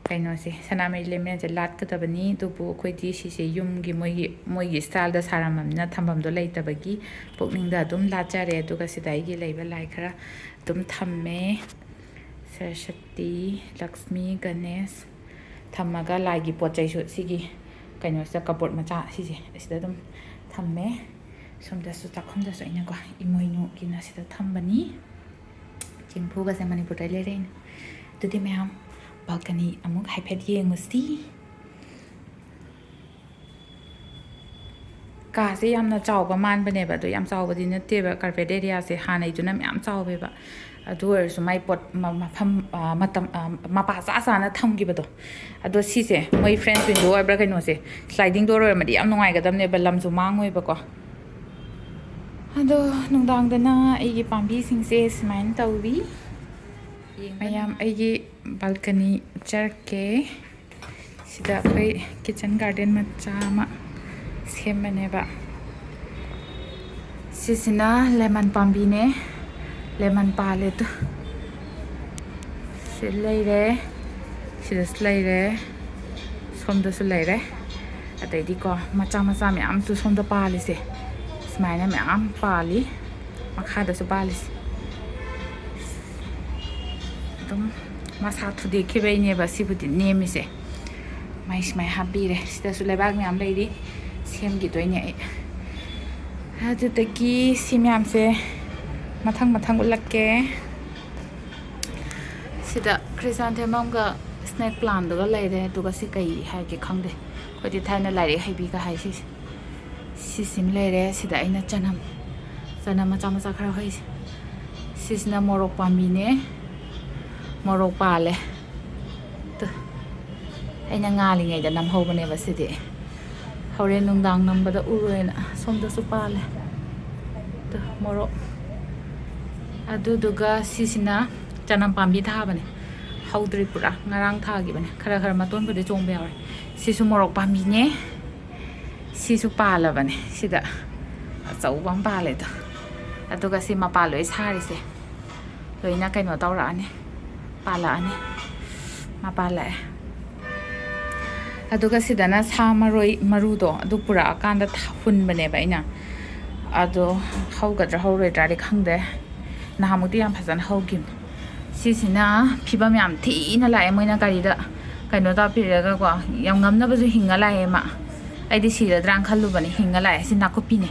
ꯀꯩꯅꯣꯁꯦ, ꯁꯅꯥꯃꯍꯤ ꯂꯦꯝꯅꯁꯦ ꯂꯥꯠꯀꯗꯕꯅꯤ꯫ ꯑꯗꯨꯕꯨ ꯑꯩꯈꯣꯏꯗꯤ ꯁꯤꯁꯦ ꯌꯨꯝꯒꯤ ꯃꯣꯏꯒꯤ, ꯃꯣꯏꯒꯤ ꯁ꯭ꯇꯥꯏꯜꯗ ꯁꯥꯔꯝꯃꯕꯅꯤꯅ ꯊꯝꯐꯝꯗꯣ ꯂꯩꯇꯕꯒꯤ ꯄꯨꯛꯅꯤꯡꯗ ꯑꯗꯨꯝ ꯂꯥꯠꯆꯔꯦ꯫ ꯑꯗꯨꯒ ꯁꯤꯗ ꯑꯩꯒꯤ ꯂꯩꯕ ꯂꯥꯏ ꯈꯔ ꯑꯗꯨꯝ ꯊꯝꯃꯦ꯫ ꯁꯔꯁꯇꯤ, ꯂꯛꯁꯃꯤ, ꯒꯅꯦꯁ ꯊꯝꯃꯒ ꯂꯥꯏꯒꯤ ꯄꯣꯠ ꯆꯩꯁꯨ ꯁꯤꯒꯤ ꯀꯩꯅꯣꯁꯤꯗ, ꯀꯕꯣꯔꯗ ꯃꯆꯥ ꯁꯤꯁꯦ, ꯑꯁꯤꯗ ꯑꯗꯨꯝ ꯊꯝꯃꯦ꯫ ꯁꯣꯝꯗꯁꯨ, ꯆꯥꯛꯈꯨꯝꯗꯁꯨ ꯑꯩꯅꯀꯣ ꯏꯃꯣꯏꯅꯨꯒꯤꯅ ꯁꯤꯗ ꯊꯝꯕꯅꯤ꯫ ꯆꯦꯡꯐꯨꯒꯁꯦ ꯃꯅꯤꯄꯨꯔꯗ ꯂꯩꯔꯛꯏꯅꯦ꯫ ꯑꯗꯨꯗꯤ ꯃꯌꯥꯝ, ꯕꯥꯜꯀꯅꯤ ꯑꯃꯨꯛ ꯍꯥꯏꯐꯦꯠ ꯌꯦꯡꯉꯨꯁꯤ꯫ ꯀꯥꯁꯦ ꯌꯥꯝꯅ ꯆꯥꯎꯕ ꯃꯥꯟꯕꯅꯦꯕ, ꯑꯗꯣ ꯌꯥꯝ ꯆꯥꯎꯕꯗꯤ ꯅꯠꯇꯦꯕ꯫ Carpet areaꯁꯦ ꯍꯥꯟꯅꯩꯗꯨꯅ ꯃꯌꯥꯝ ꯆꯥꯎꯋꯦꯕ, ꯑꯗꯨ ꯑꯣꯏꯔꯁꯨ ꯃꯥꯏ ꯄꯣꯠ ꯃ-, ꯃꯐꯝ, ꯑ, ꯃꯇꯝ, ꯑ, ꯃꯄꯥ ꯆꯥ ꯆꯥꯅ ꯊꯝꯈꯤꯕꯗꯣ꯫ ꯑꯗꯣ ꯁꯤꯁꯦ ꯃꯣꯏ French window ꯑꯣꯏꯕ꯭ꯔꯥ ꯀꯩꯅꯣꯁꯦ, sliding door ꯑꯣꯏꯔꯝꯃꯗꯤ ꯌꯥꯝ ꯅꯨꯡꯉꯥꯏꯒꯗꯕꯅꯦꯕ, ꯂꯝꯁꯨ ꯃꯥꯡꯉꯣꯏꯕꯀꯣ꯫ ꯑꯗꯣ ꯅꯨꯡꯗꯥꯡꯗꯅ ꯑꯩꯒꯤ ꯄꯥꯝꯕꯤꯁꯤꯡꯁꯦ ꯁꯨꯃꯥꯏꯅ ꯇꯧꯔꯤ꯫ ꯃꯌꯥꯝ ꯑꯩꯒꯤ balcony ꯆꯠꯀꯦ꯫ ꯁꯤꯗ ꯑꯩꯈꯣꯏ kitchen garden ꯃꯆꯥ ꯑꯃ ꯁꯦꯝꯕꯅꯦꯕ꯫ ꯁꯤꯁꯤꯅ lemon ꯄꯥꯝꯕꯤꯅꯦ꯫ Lemon ꯄꯥꯜꯂꯦ ꯑꯗꯨ꯫ ꯁꯤ ꯂꯩꯔꯦ, ꯁꯤꯗꯁꯨ ꯂꯩꯔꯦ, ꯁꯣꯝꯗꯁꯨ ꯂꯩꯔꯦ꯫ ꯑꯗꯩꯗꯤꯀꯣ, ꯃꯆꯥ ꯃꯆꯥ ꯃꯌꯥꯝꯁꯨ ꯁꯣꯝꯗ ꯄꯥꯜꯂꯤꯁꯦ, ꯁꯨꯃꯥꯏꯅ ꯃꯌꯥꯝ ꯄꯥꯜꯂꯤ꯫ ꯃꯈꯥꯗꯁꯨ ꯄꯥꯜꯂꯤꯁꯦ ꯑꯗꯨꯝ ꯃꯁꯥ ꯊꯨꯗꯦꯛꯈꯤꯕꯩꯅꯦꯕ ꯁꯤꯕꯨꯗꯤ ꯅꯦꯝꯃꯤꯁꯦ꯫ ꯃꯩ ꯁꯨꯃꯥꯏꯅ ꯍꯥꯞꯄꯤꯔꯦ꯫ ꯁꯤꯗꯁꯨ ꯂꯩꯕꯥꯛ ꯃꯌꯥꯝ ꯂꯩꯔꯤ, ꯁꯦꯝꯈꯤꯗꯣꯏꯅꯦ ꯑꯩ꯫ ꯑꯗꯨꯗꯒꯤ ꯁꯤ ꯃꯌꯥꯝꯁꯦ ꯃꯊꯪ ꯃꯊꯪ ꯎꯠꯂꯛꯀꯦ꯫ ꯁꯤꯗ chrysanthemumꯒ snake plantꯗꯨꯒ ꯂꯩꯔꯦ꯫ ꯑꯗꯨꯒ ꯁꯤ ꯀꯩ ꯍꯥꯏꯒꯦ ꯈꯪꯗꯦ, ꯑꯩꯈꯣꯏꯗꯤ ꯊꯥꯏꯅ ꯂꯥꯏꯔꯤꯛ ꯍꯩꯕꯤꯒ ꯍꯥꯏ ꯁꯤꯁꯦ꯫ ꯁꯤꯁꯤꯃ ꯂꯩꯔꯦ꯫ ꯁꯤꯗ ꯑꯩꯅ ꯆꯅꯝ, ꯆꯅꯝ ꯃꯆꯥ ꯃꯆꯥ ꯈꯔ ꯍꯧꯔꯤꯁꯦ꯫ ꯁꯤꯁꯤꯅ ꯃꯣꯔꯣꯛ ꯄꯥꯝꯕꯤꯅꯦ, ꯃꯣꯔꯣꯛ ꯄꯥꯜꯂꯦ꯫ ꯇꯨ, ꯑꯩꯅ ꯉꯥꯜꯂꯤꯉꯩꯗ ꯅꯝꯍꯧꯕꯅꯦꯕ ꯁꯤꯗꯤ, ꯍꯣꯔꯦꯟ ꯅꯨꯡꯗꯥꯡ ꯅꯝꯕꯗ ꯎꯔꯣꯏꯅ꯫ ꯁꯣꯝꯗꯁꯨ ꯄꯥꯜꯂꯦ꯫ ꯇꯨ, ꯃꯣꯔꯣꯛ꯫ ꯑꯗꯨꯗꯨꯒ ꯁꯤꯁꯤꯅ ꯆꯅꯝ ꯄꯥꯝꯕꯤ ꯊꯥꯕꯅꯦ, ꯍꯧꯗ꯭ꯔꯤ ꯄꯨꯔꯥ, ꯉꯔꯥꯡ ꯊꯥꯈꯤꯕꯅꯦ꯫ ꯈꯔ ꯈꯔ ꯃꯇꯣꯟꯕꯨꯗꯤ ꯆꯣꯡꯕ ꯌꯥꯎꯔꯦ꯫ ꯁꯤꯁꯨ ꯃꯣꯔꯣꯛ ꯄꯥꯝꯕꯤꯅꯦ꯫ ꯁꯤꯁꯨ ꯄꯥꯜꯂꯕꯅꯦ꯫ ꯁꯤꯗ ꯑꯆꯧꯕ ꯑꯃ ꯄꯥꯜꯂꯦ ꯑꯗꯣ꯫ ꯑꯗꯨꯒ ꯁꯤ ꯃꯄꯥꯟ ꯂꯣꯏ ꯁꯥꯔꯤꯁꯦ ꯂꯣꯏꯅ ꯀꯩꯅꯣ ꯇꯧꯔꯛꯑꯅꯤ, ꯄꯥꯜꯂꯛꯑꯅꯤ꯫ ꯃꯄꯥꯜꯂꯛꯑꯦ꯫ ꯑꯗꯨꯒ ꯁꯤꯗꯅ ꯁꯥ ꯃꯔꯣꯏ ꯃꯔꯨꯗꯣ ꯑꯗꯨ ꯄꯨꯔꯛꯑꯀꯥꯟꯗ ꯊ-, ꯍꯨꯟꯕꯅꯦꯕ ꯑꯩꯅ꯫ ꯑꯗꯣ ꯍꯧꯒꯗ꯭ꯔꯥ ꯍꯧꯔꯣꯏꯗ꯭ꯔꯥꯗꯤ ꯈꯪꯗꯦ꯫ ꯅꯍꯥꯟꯃꯨꯛꯇꯤ ꯌꯥꯝ ꯐꯖꯅ ꯍꯧꯈꯤꯕꯅꯦ꯫ ꯁꯤꯁꯤꯅ ꯐꯤꯕꯝ ꯌꯥꯝ ꯊꯤꯅ ꯂꯥꯛꯑꯦ, ꯃꯣꯏꯅ ꯒꯥꯔꯤꯗ ꯀꯩꯅꯣ ꯇꯧꯔ ꯄꯤꯔꯛꯑꯒꯀꯣ, ꯌꯥꯝ ꯉꯝꯅꯕꯁꯨ ꯍꯤꯡꯉ ꯂꯥꯛꯑꯦ ꯃꯥ꯫ ꯑꯩꯗꯤ ꯁꯤꯔꯗ꯭ꯔꯥꯅ ꯈꯜꯂꯨꯕꯅꯦ, ꯍꯤꯡꯉ ꯂꯥꯛꯑꯦ꯫ ꯁꯤ ꯅꯥꯀꯨꯞꯄꯤꯅꯦ꯫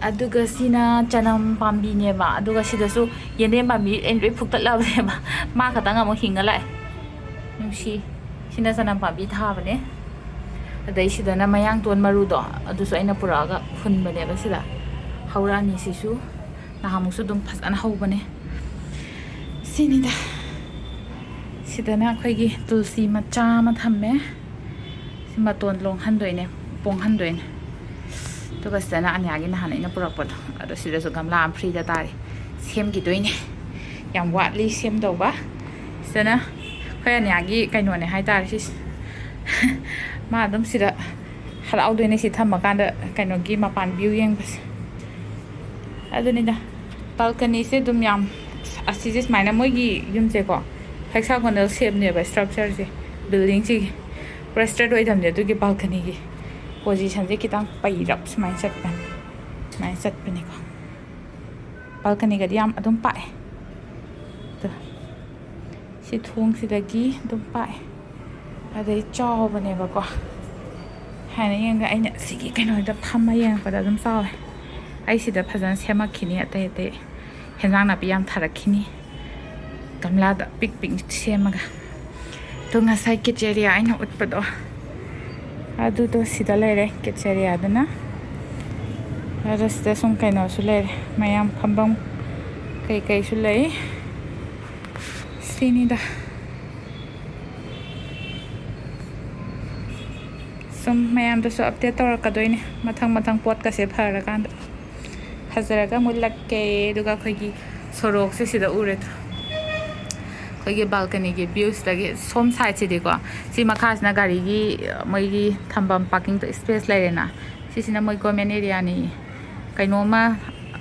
ꯑꯗꯨꯒ ꯁꯤꯅ ꯆꯅꯝ ꯄꯥꯝꯕꯤꯅꯦꯕ꯫ ꯑꯗꯨꯒ ꯁꯤꯗꯁꯨ ꯌꯦꯟꯗꯦꯝ ꯄꯥꯝꯕꯤ ꯑꯩꯅ ꯂꯣꯏ ꯐꯨꯛꯇꯠꯂꯕꯅꯦꯕ꯫ ꯃꯥ ꯈꯛꯇꯪ ꯑꯃꯨꯛ ꯍꯤꯡꯉ ꯂꯥꯛꯑꯦ꯫ ꯅꯨꯡꯁꯤ꯫ ꯁꯤꯅ ꯆꯅꯝ ꯄꯥꯝꯕꯤ ꯊꯥꯕꯅꯦ꯫ ꯑꯗꯩ ꯁꯤꯗꯅ ꯃꯌꯥꯡꯇꯣꯟ ꯃꯔꯨꯗꯣ, ꯑꯗꯨꯁꯨ ꯑꯩꯅ ꯄꯨꯔꯛꯑꯒ ꯍꯨꯟꯕꯅꯦꯕ ꯁꯤꯗ꯫ ꯍꯧꯔꯛꯑꯅꯤ ꯁꯤꯁꯨ꯫ ꯅꯍꯥꯟꯃꯨꯛꯁꯨ ꯑꯗꯨꯝ ꯐꯖꯅ ꯍꯧꯕꯅꯦ꯫ ꯁꯤꯅꯤꯗ꯫ ꯁꯤꯗꯅ ꯑꯩꯈꯣꯏꯒꯤ ꯇꯨꯜꯁꯤ ꯃꯆꯥ ꯑꯃ ꯊꯝꯃꯦ꯫ ꯁꯤ ꯃꯇꯣꯟ ꯂꯣꯡꯍꯟꯗꯣꯏꯅꯦ, ꯄꯣꯡꯍꯟꯗꯣꯏꯅꯦ꯫ ꯑꯗꯨꯒ ꯁꯤꯗꯅ ꯑꯅꯤꯌꯥꯒꯤ ꯅꯍꯥꯟ ꯑꯩꯅ ꯄꯨꯔꯛꯄꯗꯣ, ꯑꯗꯣ ꯁꯤꯗꯁꯨ ꯒꯝꯂꯥ ꯑꯃ ꯐ꯭ꯔꯤꯗ ꯇꯥꯔꯤ, ꯁꯦꯝꯈꯤꯗꯣꯏꯅꯦ꯫ ꯌꯥꯝ ꯋꯥꯠꯂꯤ ꯁꯦꯝꯗꯧꯕ꯫ ꯁꯤꯗꯅ ꯑꯩꯈꯣꯏ ꯑꯅꯤꯌꯥꯒꯤ ꯀꯩꯅꯣꯅꯦ ꯍꯥꯏꯇꯥꯔꯦ ꯁꯤꯁꯦ꯫ ꯃꯥ ꯑꯗꯨꯝ ꯁꯤꯗ ꯍꯔꯥꯎꯗꯣꯏꯅꯦ ꯁꯤ ꯊꯝꯃꯀꯥꯟꯗ ꯀꯩꯅꯣꯒꯤ ꯃꯄꯥꯟ ꯚ꯭ꯌꯨ ꯌꯦꯡꯕꯁꯦ꯫ ꯑꯗꯨꯅꯤꯗ꯫ ꯕꯥꯜꯀꯅꯤꯁꯦ ꯑꯗꯨꯝ ꯌꯥꯝ, ꯑꯁꯤꯁꯦ ꯁꯨꯃꯥꯏꯅ ꯃꯣꯏꯒꯤ ꯌꯨꯝꯁꯦꯀꯣ, ꯍꯦꯛꯁꯥꯒꯣꯅꯦꯜ ꯁꯦꯞꯅꯦꯕ ꯁ꯭ꯇ꯭ꯔꯛꯆꯔꯁꯦ, ꯕꯤꯜꯗꯤꯡꯁꯤꯒꯤ꯫ ꯄꯨꯔꯥ ꯁ꯭ꯇ꯭ꯔꯦꯠ ꯑꯣꯏꯗꯕꯅꯦ꯫ ꯑꯗꯨꯒꯤ ꯕꯥꯜꯀꯅꯤꯒꯤ ꯄꯣꯖꯤꯁꯟꯁꯦ ꯈꯤꯇꯪ ꯄꯩꯔꯞ ꯁꯨꯃꯥꯏꯅ ꯆꯠꯄꯅꯦ꯫ ꯁꯨꯃꯥꯏꯅ ꯆꯠꯄꯅꯦꯀꯣ꯫ ꯕꯥꯜꯀꯅꯤꯒꯗꯤ ꯌꯥꯝ ꯑꯗꯨꯝ ꯄꯥꯛꯑꯦ꯫ ꯑꯗꯣ ꯁꯤ ꯊꯣꯡꯁꯤꯗꯒꯤ ꯑꯗꯨꯝ ꯄꯥꯛꯑꯦ꯫ ꯑꯗꯩ ꯆꯥꯎꯕꯅꯦꯕꯀꯣ꯫ ꯍꯥꯏꯅ ꯌꯦꯡꯉꯒ ꯑꯩꯅ ꯁꯤꯒꯤ ꯀꯩꯅꯣꯗ ꯐꯝꯃ ꯌꯦꯡꯉꯛꯄꯗ ꯑꯗꯨꯝ ꯆꯥꯎꯋꯦ꯫ ꯑꯩ ꯁꯤꯗ ꯐꯖꯅ ꯁꯦꯝꯃꯛꯈꯤꯅꯤ꯫ ꯑꯇꯩ ꯑꯇꯩ ꯍꯦꯟꯖꯥꯡ ꯅꯥꯄꯤ ꯌꯥꯝ ꯊꯥꯔꯛꯈꯤꯅꯤ꯫ ꯒꯝꯂꯥꯗ ꯄꯤꯛ ꯄꯤꯛ ꯁꯦꯝꯃꯒ꯫ ꯑꯗꯣ ꯉꯁꯥꯏ ꯀꯤꯠꯆꯦꯔꯤꯌꯥ ꯑꯩꯅ ꯎꯠꯄꯗꯣ, ꯑꯗꯨꯗꯣ ꯁꯤꯗ ꯂꯩꯔꯦ, ꯀꯤꯠꯆꯦꯔꯤꯌꯥꯗꯨꯅ꯫ ꯑꯗꯣ ꯁꯤꯗ ꯁꯨꯝ ꯀꯩꯅꯣꯁꯨ ꯂꯩꯔꯦ, ꯃꯌꯥꯝ ꯐꯝꯐꯝ ꯀꯩꯀꯩꯁꯨ ꯂꯩ꯫ ꯁꯤꯅꯤꯗ꯫ ꯁꯨꯝ ꯃꯌꯥꯝꯗꯁꯨ ꯑꯞꯗꯦꯠ ꯇꯧꯔꯛꯀꯗꯣꯏꯅꯦ, ꯃꯊꯪ ꯃꯊꯪ ꯄꯣꯠꯀꯁꯦ ꯐꯔꯀꯥꯟꯗ꯫ ꯐꯖꯔꯒ ꯃꯨꯠꯂꯛꯀꯦ꯫ ꯑꯗꯨꯒ ꯑꯩꯈꯣꯏꯒꯤ ꯁꯣꯔꯣꯛꯁꯦ ꯁꯤꯗ ꯎꯔꯦꯗꯣ꯫ ꯑꯩꯈꯣꯏꯒꯤ ꯕꯥꯜꯀꯅꯤꯒꯤ ꯚ꯭ꯌꯨꯁꯤꯗꯒꯤ ꯁꯣꯝ ꯁꯥꯏꯠꯁꯤꯗꯤꯀꯣ, ꯁꯤ ꯃꯈꯥꯁꯤꯅ ꯒꯥꯔꯤꯒꯤ, ꯃꯣꯏꯒꯤ ꯊꯝꯐꯝ, ꯄꯥꯔꯀꯤꯡ ꯁ꯭ꯄꯦꯁ ꯂꯩꯔꯦꯅ꯫ ꯁꯤꯁꯤꯅ ꯃꯣꯏ ꯒꯣꯔꯃꯦꯟ ꯑꯦꯔꯤꯌꯥꯅꯤ꯫ ꯀꯩꯅꯣꯝꯃ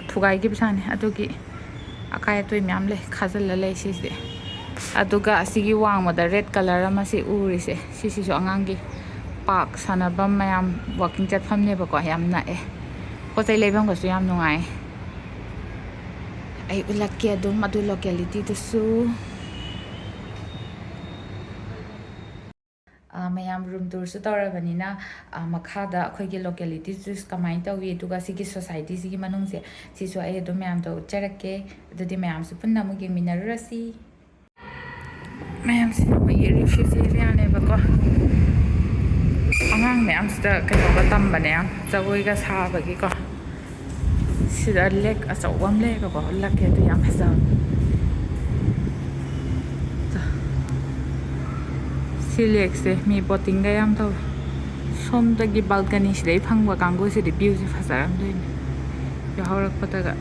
ꯊꯨꯒꯥꯏꯈꯤꯕꯖꯥꯠꯅꯤ꯫ ꯑꯗꯨꯒꯤ ꯑꯀꯥꯏ ꯑꯇꯣꯏ ꯃꯌꯥꯝ ꯂꯩ, ꯈꯥꯖꯤꯜꯂ ꯂꯩ ꯁꯤꯁꯦ꯫ ꯑꯗꯨꯒ ꯑꯁꯤꯒꯤ ꯋꯥꯡꯃꯗ ꯔꯦꯗ ꯀꯂꯔ ꯑꯃ ꯁꯤ ꯎꯔꯤꯁꯦ, ꯁꯤꯁꯤꯁꯨ ꯑꯉꯥꯡꯒꯤ ꯄꯥꯔꯛ ꯁꯥꯟꯅꯐꯝ, ꯃꯌꯥꯝ ꯋꯥꯀꯤꯡ ꯆꯠꯐꯝꯅꯦꯕꯀꯣ꯫ ꯌꯥꯝ ꯅꯛꯑꯦ, ꯄꯣꯠ ꯆꯩ ꯂꯩꯐꯝꯒꯁꯨ ꯌꯥꯝ ꯅꯨꯡꯉꯥꯏ꯫ ꯑꯩ ꯎꯠꯂꯛꯀꯦ ꯑꯗꯨꯝ ꯑꯗꯨ ꯂꯣꯀꯦꯂꯤꯇꯤꯗꯨꯁꯨ꯫ ꯑ, ꯃꯌꯥꯝ ꯔꯨꯝ ꯇꯨꯔꯁꯨ ꯇꯧꯔꯕꯅꯤꯅ, ꯑ, ꯃꯈꯥꯗ ꯑꯩꯈꯣꯏꯒꯤ ꯂꯣꯀꯦꯂꯤꯇꯤꯁ ꯀꯃꯥꯏꯅ ꯇꯧꯏ, ꯑꯗꯨꯒ ꯁꯤꯒꯤ ꯁꯣꯁꯥꯏꯇꯤꯁꯤꯒꯤ ꯃꯅꯨꯡꯁꯦ, ꯁꯤꯁꯨ ꯑꯩ ꯑꯗꯨꯝ ꯃꯌꯥꯝꯗ ꯎꯠꯆꯔꯛꯀꯦ꯫ ꯑꯗꯨꯗꯤ ꯃꯌꯥꯝꯁꯨ ꯄꯨꯟꯅ ꯑꯃꯨꯛ ꯌꯦꯡꯃꯤꯟꯅꯔꯨꯔꯁꯤ꯫ ꯃꯌꯥꯝꯁꯤꯅ ꯃꯣꯏꯒꯤ ꯔꯤꯐ꯭ꯌꯨꯖꯤ ꯑꯦꯔꯤꯌꯥꯅꯦꯕꯀꯣ꯫ ꯑꯉꯥꯡ ꯃꯌꯥꯝꯁꯤꯗ ꯀꯩꯅꯣꯒ ꯇꯝꯕꯅꯦ, ꯖꯒꯣꯏꯒ ꯁꯥꯕꯒꯤꯀꯣ꯫ ꯁꯤꯗ ꯂꯦꯛ ꯑꯆꯧꯕ ꯑꯃ ꯂꯩꯌꯦꯕꯀꯣ, ꯎꯠꯂꯛꯀꯦ꯫ ꯑꯗꯨ ꯌꯥꯝ ꯐꯖꯕꯅꯦ꯫ ꯁꯤ ꯂꯦꯛꯁꯦ ꯃꯤ ꯕꯣꯇꯤꯡꯒ ꯌꯥꯝ ꯇꯧꯋꯦ꯫ ꯁꯣꯝꯗꯒꯤ ꯕꯥꯜꯀꯅꯤꯁꯤꯗꯩ ꯐꯪꯕ ꯀꯥꯡꯕꯨꯁꯤꯗꯤ ꯚ꯭ꯌꯨꯁꯦ ꯐꯖꯔꯝꯗꯣꯏꯅꯦ꯫ ꯌꯥꯍꯧꯔꯛꯄꯗꯒ꯫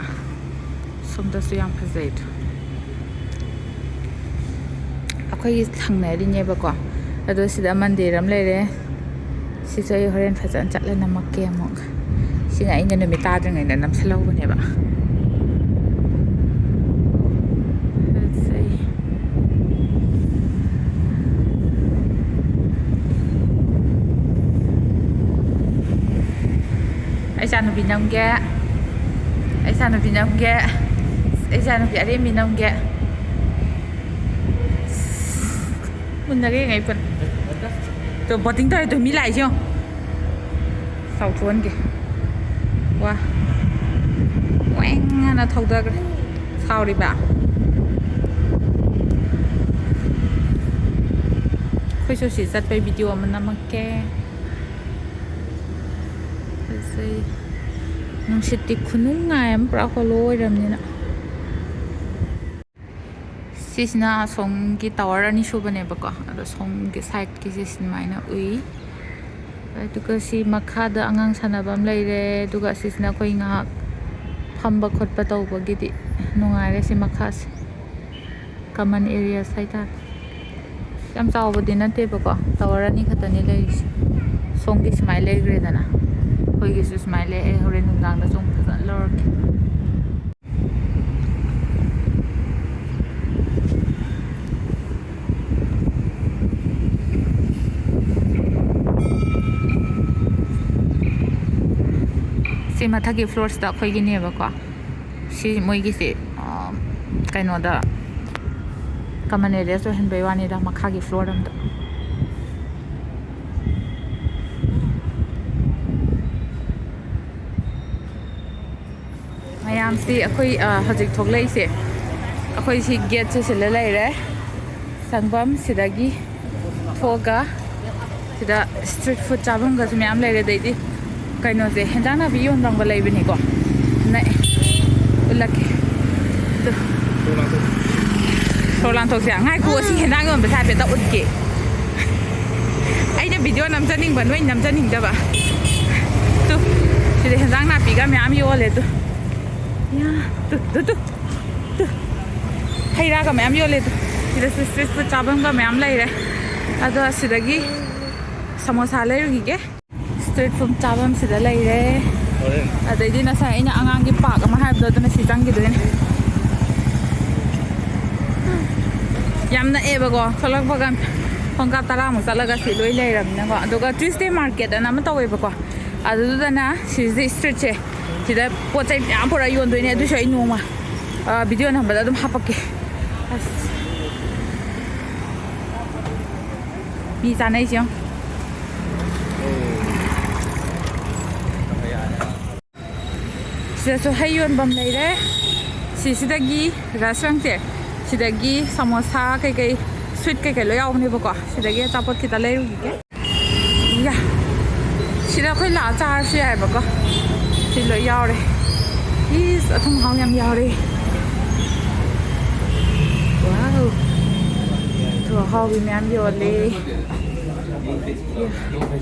ꯁꯣꯝꯗꯁꯨ ꯌꯥꯝ ꯐꯖꯩꯗꯣ꯫ ꯑꯩꯈꯣꯏꯒꯤ ꯊꯪꯅꯔꯤꯅꯦꯕꯀꯣ꯫ ꯑꯗꯣ ꯁꯤꯗ ꯃꯟꯗꯤꯔ ꯑꯃ ꯂꯩꯔꯦ꯫ ꯁꯤꯁꯨ ꯑꯩ ꯍꯣꯔꯦꯟ ꯐꯖꯅ ꯆꯠꯂ ꯅꯝꯃꯛꯀꯦ ꯑꯃꯨꯛ꯫ ꯁꯤꯅ ꯑꯩꯅ ꯅꯨꯃꯤꯠ ꯇꯥꯗ꯭ꯔꯤꯉꯩꯗ ꯅꯝꯁꯤꯜꯍꯧꯕꯅꯦꯕ꯫ ꯐꯖꯩ꯫ ꯑꯩ ꯏꯆꯥꯅꯨꯄꯤ ꯅꯝꯒꯦ꯫ ꯑꯩ ꯏꯆꯥꯅꯨꯄꯤ ꯅꯝꯒꯦ꯫ ꯑꯩ ꯏꯆꯥꯅꯨꯄꯤ ꯑꯔꯦꯝꯕꯤ ꯅꯝꯒꯦ꯫ ꯃꯨꯟꯅꯒ ꯌꯦꯡꯉꯦ ꯑꯩ ꯄꯨꯟꯅ꯫ ꯇꯣ, ꯕꯣꯇꯤꯡ ꯇꯧꯔꯦ ꯇꯣ, ꯃꯤ ꯂꯥꯛꯏꯁꯦ ꯌꯦꯡꯉꯣ꯫ ꯆꯥꯎꯊꯣꯛꯍꯟꯒꯦ꯫ ꯋꯥ꯫ ꯋꯦꯡ ꯍꯥꯏꯅ ꯊꯧꯗꯈ꯭ꯔꯦ꯫ ꯁꯥꯎꯔꯤꯕ? ꯑꯩꯈꯣꯏꯁꯨ ꯁꯤ ꯆꯠꯄꯩ ꯚꯤꯗꯤꯑꯣ ꯑꯃ ꯅꯝꯃꯛꯀꯦ꯫ ꯐꯖꯩ꯫ ꯅꯨꯡꯁꯤꯠꯇꯤ ꯈꯨꯅꯨꯡꯉꯥꯏ ꯑꯃ, ꯄꯨꯔꯥ ꯍꯣꯂꯣ ꯑꯣꯏꯔꯝꯅꯤꯅ꯫ ꯁꯤꯁꯤꯅ ꯑꯁꯣꯝꯒꯤ ꯇꯋꯔ ꯑꯅꯤ ꯁꯨꯕꯅꯦꯕꯀꯣ, ꯑꯗꯣ ꯁꯣꯝꯒꯤ ꯁꯥꯏꯠꯀꯤꯁꯦ ꯁꯨꯃꯥꯏꯅ ꯎꯏ꯫ ꯑꯗꯨꯒ ꯁꯤ ꯃꯈꯥꯗ ꯑꯉꯥꯡ ꯁꯥꯟꯅꯕ ꯑꯃ ꯂꯩꯔꯦ, ꯑꯗꯨꯒ ꯑꯁꯤꯁꯤꯅ ꯑꯩꯈꯣꯏ ꯉꯥꯏꯍꯥꯛ ꯐꯝꯕ ꯈꯣꯠꯄ ꯇꯧꯕꯒꯤꯗꯤ ꯅꯨꯡꯉꯥꯏꯔꯦ꯫ ꯁꯤ ꯃꯈꯥꯁꯦ ꯀꯃꯟ ꯑꯦꯔꯤꯌꯥꯁ ꯍꯥꯏꯇꯥꯔꯦ꯫ ꯌꯥꯝ ꯆꯥꯎꯕꯗꯤ ꯅꯠꯇꯦꯕꯀꯣ, ꯇꯋꯔ ꯑꯅꯤ ꯈꯛꯇꯅꯤ ꯂꯩꯔꯤꯁꯦ꯫ ꯁꯣꯝꯒꯤ ꯁꯨꯃꯥꯏꯅ ꯂꯩꯈ꯭ꯔꯦꯗꯅ, ꯑꯩꯈꯣꯏꯒꯤꯁꯨ ꯁꯨꯃꯥꯏꯅ ꯂꯩ꯫ ꯑꯩ ꯍꯣꯔꯦꯟ ꯅꯨꯡꯗꯥꯡꯗꯁꯨ ꯑꯃꯨꯛ ꯐꯖꯅ ꯂꯧꯔꯛꯀꯦ꯫ ꯁꯤ ꯃꯊꯛꯀꯤ ꯐ꯭ꯂꯣꯔꯁꯤꯗ ꯑꯩꯈꯣꯏꯒꯤꯅꯦꯕꯀꯣ꯫ ꯁꯤ ꯃꯣꯏꯒꯤꯁꯦ, ꯑ, ꯀꯩꯅꯣꯗ, ꯀꯃꯟ ꯑꯦꯔꯤꯌꯥꯁ ꯑꯣꯏꯍꯟꯕꯩ ꯋꯥꯅꯤꯗ, ꯃꯈꯥꯒꯤ ꯐ꯭ꯂꯣꯔ ꯑꯝꯗ꯫ ꯃꯌꯥꯝꯁꯤ ꯑꯩꯈꯣꯏ, ꯑ, ꯍꯧꯖꯤꯛ ꯊꯣꯛꯂꯛꯏꯁꯦ, ꯑꯩꯈꯣꯏ ꯁꯤ ꯒꯦꯠꯁꯦ ꯁꯤꯜꯂ ꯂꯩꯔꯦ꯫ ꯆꯪꯐꯝ ꯁꯤꯗꯒꯤ ꯊꯣꯛꯑꯒ ꯁꯤꯗ street food ꯆꯥꯐꯝꯒꯁꯨ ꯃꯌꯥꯝ ꯂꯩꯔꯦ꯫ ꯑꯗꯩꯗꯤ ꯀꯩꯅꯣꯁꯦ, ꯍꯦꯟꯖꯥꯡ ꯅꯥꯄꯤ ꯌꯣꯟꯐꯝꯒ ꯂꯩꯕꯅꯤꯀꯣ꯫ ꯅꯛꯑꯦ꯫ ꯎꯠꯂꯛꯀꯦ꯫ ꯑꯗꯨ ꯁꯣꯔ ꯂꯥꯟꯊꯣꯛꯁꯦ꯫ ꯉꯥꯏꯈꯣ, ꯁꯤ ꯍꯦꯟꯖꯥꯡ ꯌꯣꯟꯕꯁꯦ ꯍꯥꯏꯐꯦꯠꯇ ꯎꯠꯀꯦ꯫ ꯑꯩꯅ video ꯅꯝꯖꯅꯤꯡꯕ, ꯅꯣꯏ ꯅꯝꯖꯅꯤꯡꯗꯕ꯫ ꯇꯨ, ꯁꯤꯗ ꯍꯦꯟꯖꯥꯡ ꯅꯥꯄꯤꯒ ꯃꯌꯥꯝ ꯌꯣꯜꯂꯦ꯫ ꯇꯨ, ꯌꯥ, ꯇꯨ, ꯇꯨ, ꯇꯨ, ꯇꯨ꯫ ꯍꯩ ꯔꯥꯒ ꯃꯌꯥꯝ ꯌꯣꯜꯂꯦ꯫ ꯇꯨ, ꯁꯤꯗꯁꯨ street food ꯆꯥꯐꯝꯒ ꯃꯌꯥꯝ ꯂꯩꯔꯦ꯫ ꯑꯗꯣ ꯁꯤꯗꯒꯤ ꯁꯃꯣꯁꯥ ꯂꯩꯔꯨꯈꯤꯒꯦ꯫ Street food ꯆꯥꯐꯝꯁꯤꯗ ꯂꯩꯔꯦ꯫ ꯑꯗꯩꯗꯤ ꯉꯁꯥꯏ ꯑꯩꯅ ꯑꯉꯥꯡꯒꯤ park ꯑꯃ ꯍꯥꯏꯕꯗꯣ, ꯑꯗꯨꯅ ꯁꯤ ꯆꯪꯈꯤꯗꯣꯏꯅꯦ꯫ ꯌꯥꯝ ꯅꯛꯑꯦꯕꯀꯣ, ꯊꯣꯛꯂꯛꯄꯒ ꯈꯣꯡꯀꯥꯞ ꯇꯔꯥꯃꯨꯛ ꯆꯠꯂꯒ ꯁꯤ ꯂꯣꯏ ꯂꯩꯔꯕꯅꯤꯅꯀꯣ꯫ ꯑꯗꯨꯒ Tuesday market ꯑꯅ ꯑꯃ ꯇꯧꯋꯦꯕꯀꯣ, ꯑꯗꯨꯗꯨꯗꯅ ꯁꯤꯁꯦ streetꯁꯦ, ꯁꯤꯗ ꯄꯣꯠ ꯆꯩ ꯃꯌꯥꯝ ꯄꯨꯔꯛꯑ ꯌꯣꯟꯗꯣꯏꯅꯦ꯫ ꯑꯗꯨꯁꯨ ꯑꯩ ꯅꯣꯡꯃ video ꯅꯝꯕꯗ ꯑꯗꯨꯝ ꯍꯥꯄꯛꯀꯦ꯫ ꯑꯁ, ꯃꯤ ꯆꯥꯅꯩꯁꯦ ꯌꯦꯡꯉꯣ꯫ ꯁꯤꯗꯁꯨ ꯍꯩ ꯌꯣꯟꯐꯝ ꯂꯩꯔꯦ꯫ ꯁꯤꯁꯤꯗꯒꯤ ꯔꯁ ꯌꯦꯡꯁꯦ꯫ ꯁꯤꯗꯒꯤ ꯁꯃꯣꯁꯥ ꯀꯩꯀꯩ, sweet ꯀꯩꯀꯩ ꯂꯣꯏ ꯌꯥꯎꯕꯅꯦꯕꯀꯣ꯫ ꯁꯤꯗꯒꯤ ꯑꯆꯥꯄꯣꯠ ꯈꯤꯇ ꯂꯩꯔꯨꯈꯤꯒꯦ꯫ ꯌꯥ꯫ ꯁꯤꯗ ꯑꯩꯈꯣꯏ ꯂꯥꯛꯑ ꯆꯥꯔꯁꯨ ꯌꯥꯏꯕꯀꯣ꯫ ꯁꯤ ꯂꯣꯏ ꯌꯥꯎꯔꯦ꯫ ꯏꯁ, ꯑꯊꯨꯝ ꯑꯍꯥꯎ ꯌꯥꯝ ꯌꯥꯎꯔꯦ꯫ Wow꯫ ꯑꯊꯨꯝ ꯑꯍꯥꯎꯕꯤ ꯃꯌꯥꯝ ꯌꯣꯜꯂꯦ꯫ ꯌꯥ꯫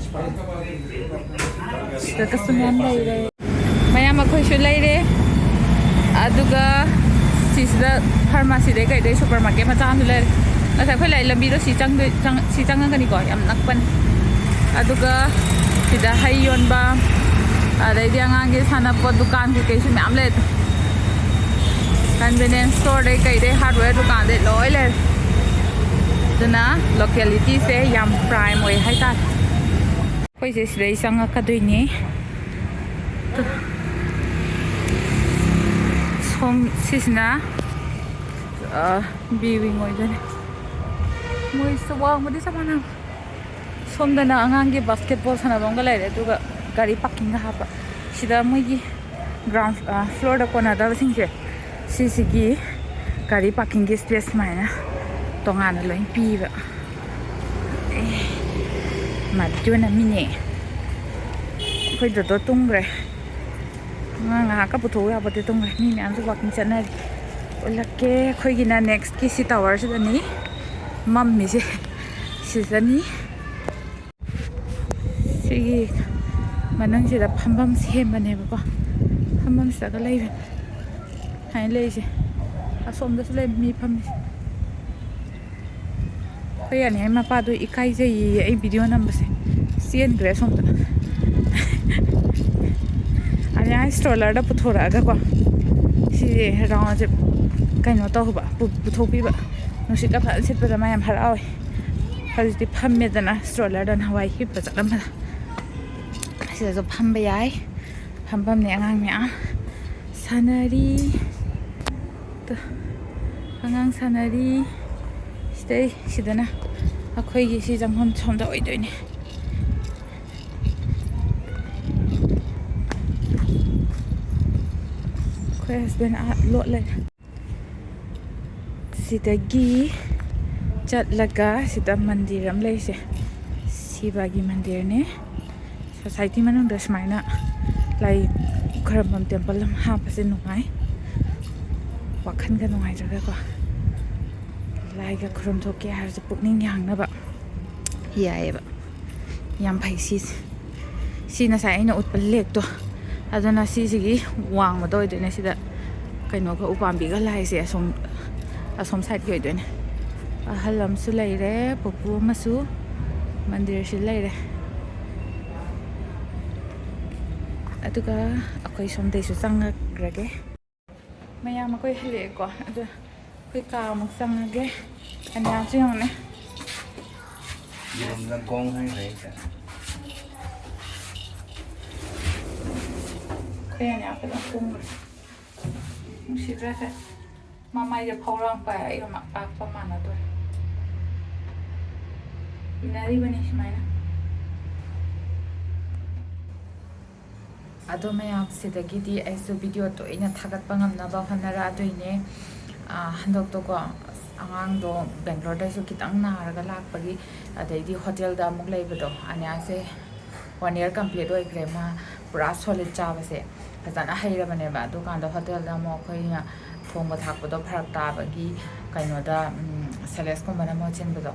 ꯁꯤꯗ ꯀꯁꯇꯃꯔ ꯌꯥꯝ ꯂꯩꯔꯦ꯫ ꯃꯌꯥꯝ ꯑꯩꯈꯣꯏꯁꯨ ꯂꯩꯔꯦ꯫ ꯑꯗꯨꯒ ꯁꯤꯁꯤꯗ pharmacyꯗꯩ ꯀꯩꯗꯩ supermarket ꯃꯆꯥ ꯑꯃꯁꯨ ꯂꯩꯔꯦ꯫ ꯉꯁꯥꯏ ꯑꯩꯈꯣꯏ ꯂꯥꯛꯏ ꯂꯝꯕꯤꯗꯣ ꯁꯤ ꯆꯪꯗꯣꯏ-, ꯆꯪ-, ꯁꯤ ꯆꯪꯉꯒꯅꯤꯀꯣ, ꯌꯥꯝ ꯅꯛꯄꯅꯤ꯫ ꯑꯗꯨꯒ ꯁꯤꯗ ꯍꯩ ꯌꯣꯟꯕ, ꯑꯗꯩꯗꯤ ꯑꯉꯥꯡꯒꯤ ꯁꯥꯟꯅꯄꯣꯠ ꯗꯨꯀꯥꯟ ꯀꯩꯀꯩꯁꯨ ꯃꯌꯥꯝ ꯂꯩ꯫ Convenience storeꯗꯩ ꯀꯩꯗꯩ, hardware ꯗꯨꯀꯥꯟꯗꯩ ꯂꯣꯏ ꯂꯩꯔꯦ꯫ ꯑꯗꯨꯅ localityꯁꯦ ꯌꯥꯝ prime ꯑꯣꯏ ꯍꯥꯏꯇꯥꯔꯦ꯫ ꯑꯩꯈꯣꯏꯁꯦ ꯁꯤꯗꯩ ꯆꯪꯉꯛꯀꯗꯣꯏꯅꯤ꯫ ꯁꯣꯝ ꯁꯤꯁꯤꯅ, ꯑ, B wing ꯑꯣꯏꯗꯣꯏꯅꯦ꯫ ꯃꯣꯏꯁꯨ ꯋꯥꯡꯕꯗꯤ ꯆꯞ ꯃꯥꯟꯅꯕ꯫ ꯁꯣꯝꯗꯅ ꯑꯉꯥꯡꯒꯤ basketball ꯁꯥꯟꯅꯐꯝꯒ ꯂꯩꯔꯦ, ꯑꯗꯨꯒ ꯒꯥꯔꯤ parkingꯒ ꯍꯥꯞꯄ꯫ ꯁꯤꯗ ꯃꯣꯏꯒꯤ ground, ꯑ, floorꯗ ꯀꯣꯟꯅꯗꯕꯁꯤꯡꯁꯦ, ꯁꯤꯁꯤꯒꯤ ꯒꯥꯔꯤ parkingꯒꯤ space ꯁꯨꯃꯥꯏꯅ ꯇꯣꯉꯥꯟꯅ ꯂꯣꯏ ꯄꯤꯕ꯫ ꯑꯦ꯫ ꯃꯥꯗꯤ ꯅꯝꯃꯤꯅꯦ꯫ ꯑꯩꯈꯣꯏ ꯗꯣꯗꯣ ꯇꯨꯝꯈ꯭ꯔꯦ꯫ ꯑꯉꯥꯡ ꯉꯥꯏꯍꯥꯛꯀ ꯄꯨꯊꯣꯛꯎ ꯌꯥꯄꯣꯠꯇꯦ, ꯇꯨꯝꯈ꯭ꯔꯦ꯫ ꯃꯤ ꯃꯌꯥꯝꯁꯨ ꯋꯥꯀꯤꯡ ꯆꯠꯅꯔꯤ꯫ ꯎꯠꯂꯛꯀꯦ, ꯑꯩꯈꯣꯏꯒꯤꯅ ꯅꯦꯛꯁꯀꯤ ꯁꯤ ꯇꯥꯋꯔꯁꯤꯗꯅꯤ ꯃꯝꯃꯤꯁꯦ꯫ ꯁꯤꯗꯅꯤ꯫ ꯁꯤꯒꯤ ꯃꯅꯨꯡꯁꯤꯗ ꯐꯝꯐꯝ ꯁꯦꯝꯕꯅꯦꯕꯀꯣ꯫ ꯐꯝꯐꯝꯁꯤꯗꯒ ꯂꯩꯕꯅꯦ꯫ ꯍꯥꯏꯅ ꯂꯩꯔꯤꯁꯦ꯫ ꯑꯁꯣꯝꯗꯁꯨ ꯂꯩ ꯃꯤ ꯐꯝꯃꯤꯁꯦ꯫ ꯑꯩꯈꯣꯏ ꯑꯅꯤ ꯃꯄꯥꯗꯣ ꯏꯀꯥꯏꯖꯩꯌꯦ ꯑꯩ ꯚꯤꯗꯤꯑꯣ ꯅꯝꯕꯁꯦ꯫ ꯆꯦꯟꯈ꯭ꯔꯦ ꯑꯁꯣꯝꯗ꯫ ꯑꯅꯤꯌꯥ ꯁ꯭ꯇ꯭ꯔꯣꯂꯔꯗ ꯄꯨꯊꯣꯔꯛꯑꯒꯀꯣ꯫ ꯁꯤꯁꯦ ꯔꯥꯎꯟꯁꯦ ꯀꯩꯅꯣ ꯇꯧꯕ, ꯄꯨ-, ꯄꯨꯊꯣꯛꯄꯤꯕ꯫ ꯅꯨꯡꯁꯤꯠꯀ ꯐꯖꯅ ꯁꯤꯠꯄꯗ ꯃꯥ ꯌꯥꯝ ꯍꯔꯥꯎꯋꯦ꯫ ꯍꯧꯖꯤꯛꯇꯤ ꯐꯝꯃꯦꯗꯅ ꯁ꯭ꯇ꯭ꯔꯣꯂꯔꯗ ꯅꯍꯥꯟꯋꯥꯏ ꯍꯤꯞꯄ ꯆꯠꯂꯝꯕꯗ꯫ ꯁꯤꯗꯁꯨ ꯐꯝꯕ ꯌꯥꯏ꯫ ꯐꯝꯐꯝꯅꯦ ꯑꯉꯥꯡ ꯃꯌꯥꯝ ꯁꯥꯟꯅꯔꯤ꯫ ꯇꯨ, ꯑꯉꯥꯡ ꯁꯥꯟꯅꯔꯤ꯫ ꯁꯤꯗꯩ, ꯁꯤꯗꯅ ꯑꯩꯈꯣꯏꯒꯤ ꯁꯤ ꯆꯪꯐꯝ ꯁꯣꯝꯗ ꯑꯣꯏꯗꯣꯏꯅꯦ꯫ ꯑꯩꯈꯣꯏ ꯍꯁꯕꯦꯟ ꯑꯥ ꯂꯣꯠ ꯂꯩꯔꯦ꯫ ꯁꯤꯗꯒꯤ ꯆꯠꯂꯒ ꯁꯤꯗ ꯃꯟꯗꯤꯔ ꯑꯃ ꯂꯩꯔꯤꯁꯦ, ꯁꯤꯕꯒꯤ ꯃꯟꯗꯤꯔꯅꯦ꯫ ꯁꯣꯁꯥꯏꯇꯤ ꯃꯅꯨꯡꯗ ꯁꯨꯃꯥꯏꯅ ꯂꯥꯏ ꯈꯣꯏꯔꯝꯐꯝ ꯇꯦꯝꯄꯜ ꯑꯃ ꯍꯥꯞꯄꯁꯦ ꯅꯨꯡꯉꯥꯏ꯫ ꯋꯥꯈꯜꯒ ꯅꯨꯡꯉꯥꯏꯇ꯭ꯔꯒꯀꯣ, ꯂꯥꯏꯒ ꯈꯨꯔꯨꯝ ꯊꯣꯛꯀꯦ ꯍꯥꯏꯔꯁꯨ ꯄꯨꯛꯅꯤꯡ ꯌꯥꯡꯅꯕ ꯌꯥꯏꯌꯦꯕ꯫ ꯌꯥꯝ ꯐꯩ ꯁꯤꯁꯦ꯫ ꯁꯤ ꯉꯁꯥꯏ ꯑꯩꯅ ꯎꯠꯄ ꯂꯦꯛꯇꯣ, ꯑꯗꯨꯅ ꯁꯤꯁꯤꯒꯤ ꯋꯥꯡꯃꯗ ꯑꯣꯏꯗꯣꯏꯅꯦ꯫ ꯁꯤꯗ ꯀꯩꯅꯣꯒ ꯎꯄꯥꯝꯕꯤꯒ ꯂꯥꯏꯁꯦ ꯑꯁꯣꯝ, ꯑꯁꯣꯝ ꯁꯥꯏꯠꯀꯤ ꯑꯣꯏꯗꯣꯏꯅꯦ꯫ ꯑꯍꯜ ꯑꯃꯁꯨ ꯂꯩꯔꯦ, ꯄꯨꯄꯨ ꯑꯃꯁꯨ ꯃꯟꯗꯤꯔꯁꯤ ꯂꯩꯔꯦ꯫ ꯑꯗꯨꯒ ꯑꯩꯈꯣꯏ ꯁꯣꯝꯗꯩꯁꯨ ꯆꯪꯉꯛꯈ꯭ꯔꯒꯦ꯫ ꯃꯌꯥꯝ ꯑꯩꯈꯣꯏ ꯍꯜꯂꯛꯑꯦꯀꯣ꯫ ꯑꯗꯨ ꯑꯩꯈꯣꯏ ꯀꯥ ꯑꯃꯨꯛ ꯆꯪꯉꯒꯦ꯫ ꯑꯅꯤꯌꯥꯁꯨ ꯌꯦꯡꯉꯨꯅꯦ꯫ ꯌꯦꯔꯨꯝꯅ ꯒꯣꯡ ꯍꯥꯏꯈ꯭ꯔꯦ ꯑꯩꯁꯦ꯫ ꯑꯩꯈꯣꯏ ꯑꯅꯤꯌꯥ ꯐꯖꯅ ꯇꯨꯝꯈ꯭ꯔꯦ꯫ ꯅꯨꯡꯁꯤꯗ꯭ꯔꯁꯦ꯫ ꯃꯃꯥꯏꯁꯦ ꯐꯧꯔꯥꯡ ꯄꯥꯏ, ꯑꯩꯒ ꯃ-, ꯄꯥꯛꯄ ꯃꯥꯟꯅꯗꯣꯔꯦ꯫ ꯏꯟꯅꯔꯤꯕꯅꯤ ꯁꯨꯃꯥꯏꯅ꯫ ꯑꯗꯣ ꯃꯌꯥꯝ, ꯁꯤꯗꯒꯤꯗꯤ ꯑꯩꯁꯨ ꯚꯤꯗꯤꯑꯣ ꯇꯣꯏꯅ ꯊꯥꯒꯠꯄ ꯉꯝꯅꯕ ꯍꯣꯠꯅꯔꯛꯑꯗꯣꯏꯅꯦ꯫ ꯑꯥ, ꯍꯟꯗꯛꯇꯣꯀꯣ, ꯑꯁ, ꯑꯉꯥꯡꯗꯣ ꯕꯦꯡꯒ꯭ꯂꯣꯔꯗꯁꯨ ꯈꯤꯇꯪ ꯅꯥꯔꯒ ꯂꯥꯛꯄꯒꯤ, ꯑꯗꯩꯗꯤ ꯍꯣꯇꯦꯜꯗ ꯑꯃꯨꯛ ꯂꯩꯕꯗꯣ, ꯑꯅꯤꯌꯥꯁꯦ ꯋꯥꯟ ꯏꯌꯔ ꯀꯝꯄ꯭ꯂꯤꯠ ꯑꯣꯏꯈ꯭ꯔꯦ ꯃꯥ ꯄꯨꯔꯥ ꯁꯣꯂꯤꯠ ꯆꯥꯕꯁꯦ꯫ ꯐꯖꯅ ꯍꯩꯔꯕꯅꯦꯕ꯫ ꯑꯗꯨꯀꯥꯟꯗ ꯍꯣꯇꯦꯜꯗ ꯑꯃꯨꯛ ꯑꯩꯈꯣꯏꯅ ꯊꯣꯡꯕ ꯊꯥꯛꯄꯗꯣ ꯐꯔꯛ ꯇꯥꯕꯒꯤ ꯀꯩꯅꯣꯗ, ꯎꯝ, ꯁꯦꯂꯦꯁꯀꯨꯝꯕꯅ ꯃꯍꯨꯠ ꯁꯤꯟꯕꯗꯣ,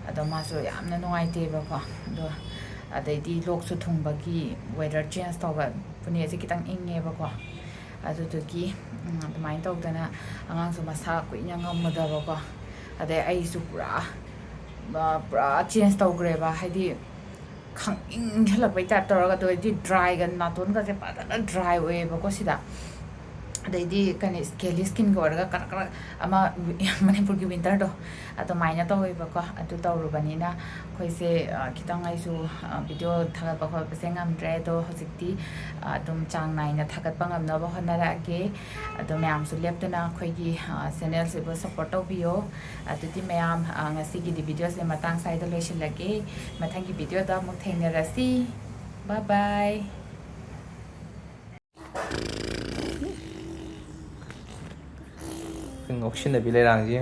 ꯑꯗꯣ ꯃꯥꯁꯨ ꯌꯥꯝꯅ ꯅꯨꯡꯉꯥꯏꯇꯦꯕꯀꯣ꯫ ꯑꯗꯣ ꯑꯗꯩꯗꯤ ꯂꯣꯛꯁꯨ ꯊꯨꯡꯕꯒꯤ, ꯋꯦꯗꯔ ꯆꯦꯟꯖ ꯇꯧꯕ, ꯄꯨꯅꯦꯁꯦ ꯈꯤꯇꯪ ꯏꯪꯉꯦꯕꯀꯣ꯫ ꯑꯗꯨꯗꯨꯒꯤ, ꯎꯝ, ꯑꯗꯨꯃꯥꯏꯅ ꯇꯧꯗꯅ ꯑꯉꯥꯡꯁꯨ ꯃꯁꯥ ꯀꯨꯏꯅ ꯉꯝꯃꯨꯗꯕꯀꯣ꯫ ꯑꯗꯩ ꯑꯩꯁꯨ ꯄꯨꯔꯥ, ꯑ, ꯄꯨꯔꯥ ꯆꯦꯟꯖ ꯇꯧꯈ꯭ꯔꯦꯕ꯫ ꯍꯥꯏꯗꯤ ꯈꯪ ꯏꯪꯁꯜꯂꯛꯄꯩ ꯇꯥꯏꯞ ꯇꯧꯔꯒ, ꯑꯗꯨ ꯑꯣꯏꯔꯗꯤ ꯗ꯭ꯔꯥꯏꯒ, ꯅꯥꯇꯣꯟꯒꯁꯦ ꯐꯖꯅ ꯗ꯭ꯔꯥꯏ ꯑꯣꯏꯌꯦꯕꯀꯣ ꯁꯤꯗ꯫ ꯑꯗꯩꯗꯤ ꯀꯩꯅꯣ, ꯁ꯭ꯀꯦꯂꯤ ꯁ꯭ꯀꯤꯟꯒ ꯑꯣꯏꯔꯒ ꯀꯔꯛ ꯀꯔꯛ ꯑꯃ ꯃꯅꯤꯄꯨꯔꯒꯤ ꯋꯤꯟꯇꯔꯗꯣ ꯑꯗꯨꯃꯥꯏꯅ ꯇꯧꯋꯦꯕꯀꯣ꯫ ꯑꯗꯨ ꯇꯧꯔꯨꯕꯅꯤꯅ ꯑꯩꯈꯣꯏꯁꯦ, ꯑ, ꯈꯤꯇꯪ ꯑꯩꯁꯨ, ꯑ, ꯚꯤꯗꯤꯑꯣ ꯊꯥꯒꯠꯄ ꯈꯣꯠꯄꯁꯦ ꯉꯝꯗ꯭ꯔꯦ꯫ ꯑꯗꯣ ꯍꯧꯖꯤꯛꯇꯤ, ꯑ, ꯑꯗꯨꯝ ꯆꯥꯡ ꯅꯥꯏꯅ ꯊꯥꯒꯠꯄ ꯉꯝꯅꯕ ꯍꯣꯠꯅꯔꯛꯑꯒꯦ꯫ ꯑꯗꯣ ꯃꯌꯥꯝꯁꯨ ꯂꯦꯞꯇꯅ ꯑꯩꯈꯣꯏꯒꯤ, ꯑ, ꯆꯦꯅꯦꯜꯁꯤꯕꯨ ꯁꯞꯄꯣꯔꯠ ꯇꯧꯕꯤꯌꯣ꯫ ꯑꯗꯨꯗꯤ ꯃꯌꯥꯝ, ꯑ, ꯉꯁꯤꯒꯤꯗꯤ ꯚꯤꯗꯤꯑꯣꯁꯦ ꯃꯇꯥꯡ ꯁ꯭ꯋꯥꯏꯗ ꯂꯣꯏꯁꯤꯜꯂꯒꯦ꯫ ꯃꯊꯪꯒꯤ ꯚꯤꯗꯤꯑꯣꯗ ꯑꯃꯨꯛ ꯊꯦꯡꯅꯔꯁꯤ꯫ ꯕꯥꯏ ꯕꯥꯏ꯫ ꯉꯥꯎꯁꯤꯟꯅꯕꯤ ꯂꯩꯔꯥꯡꯁꯤ꯫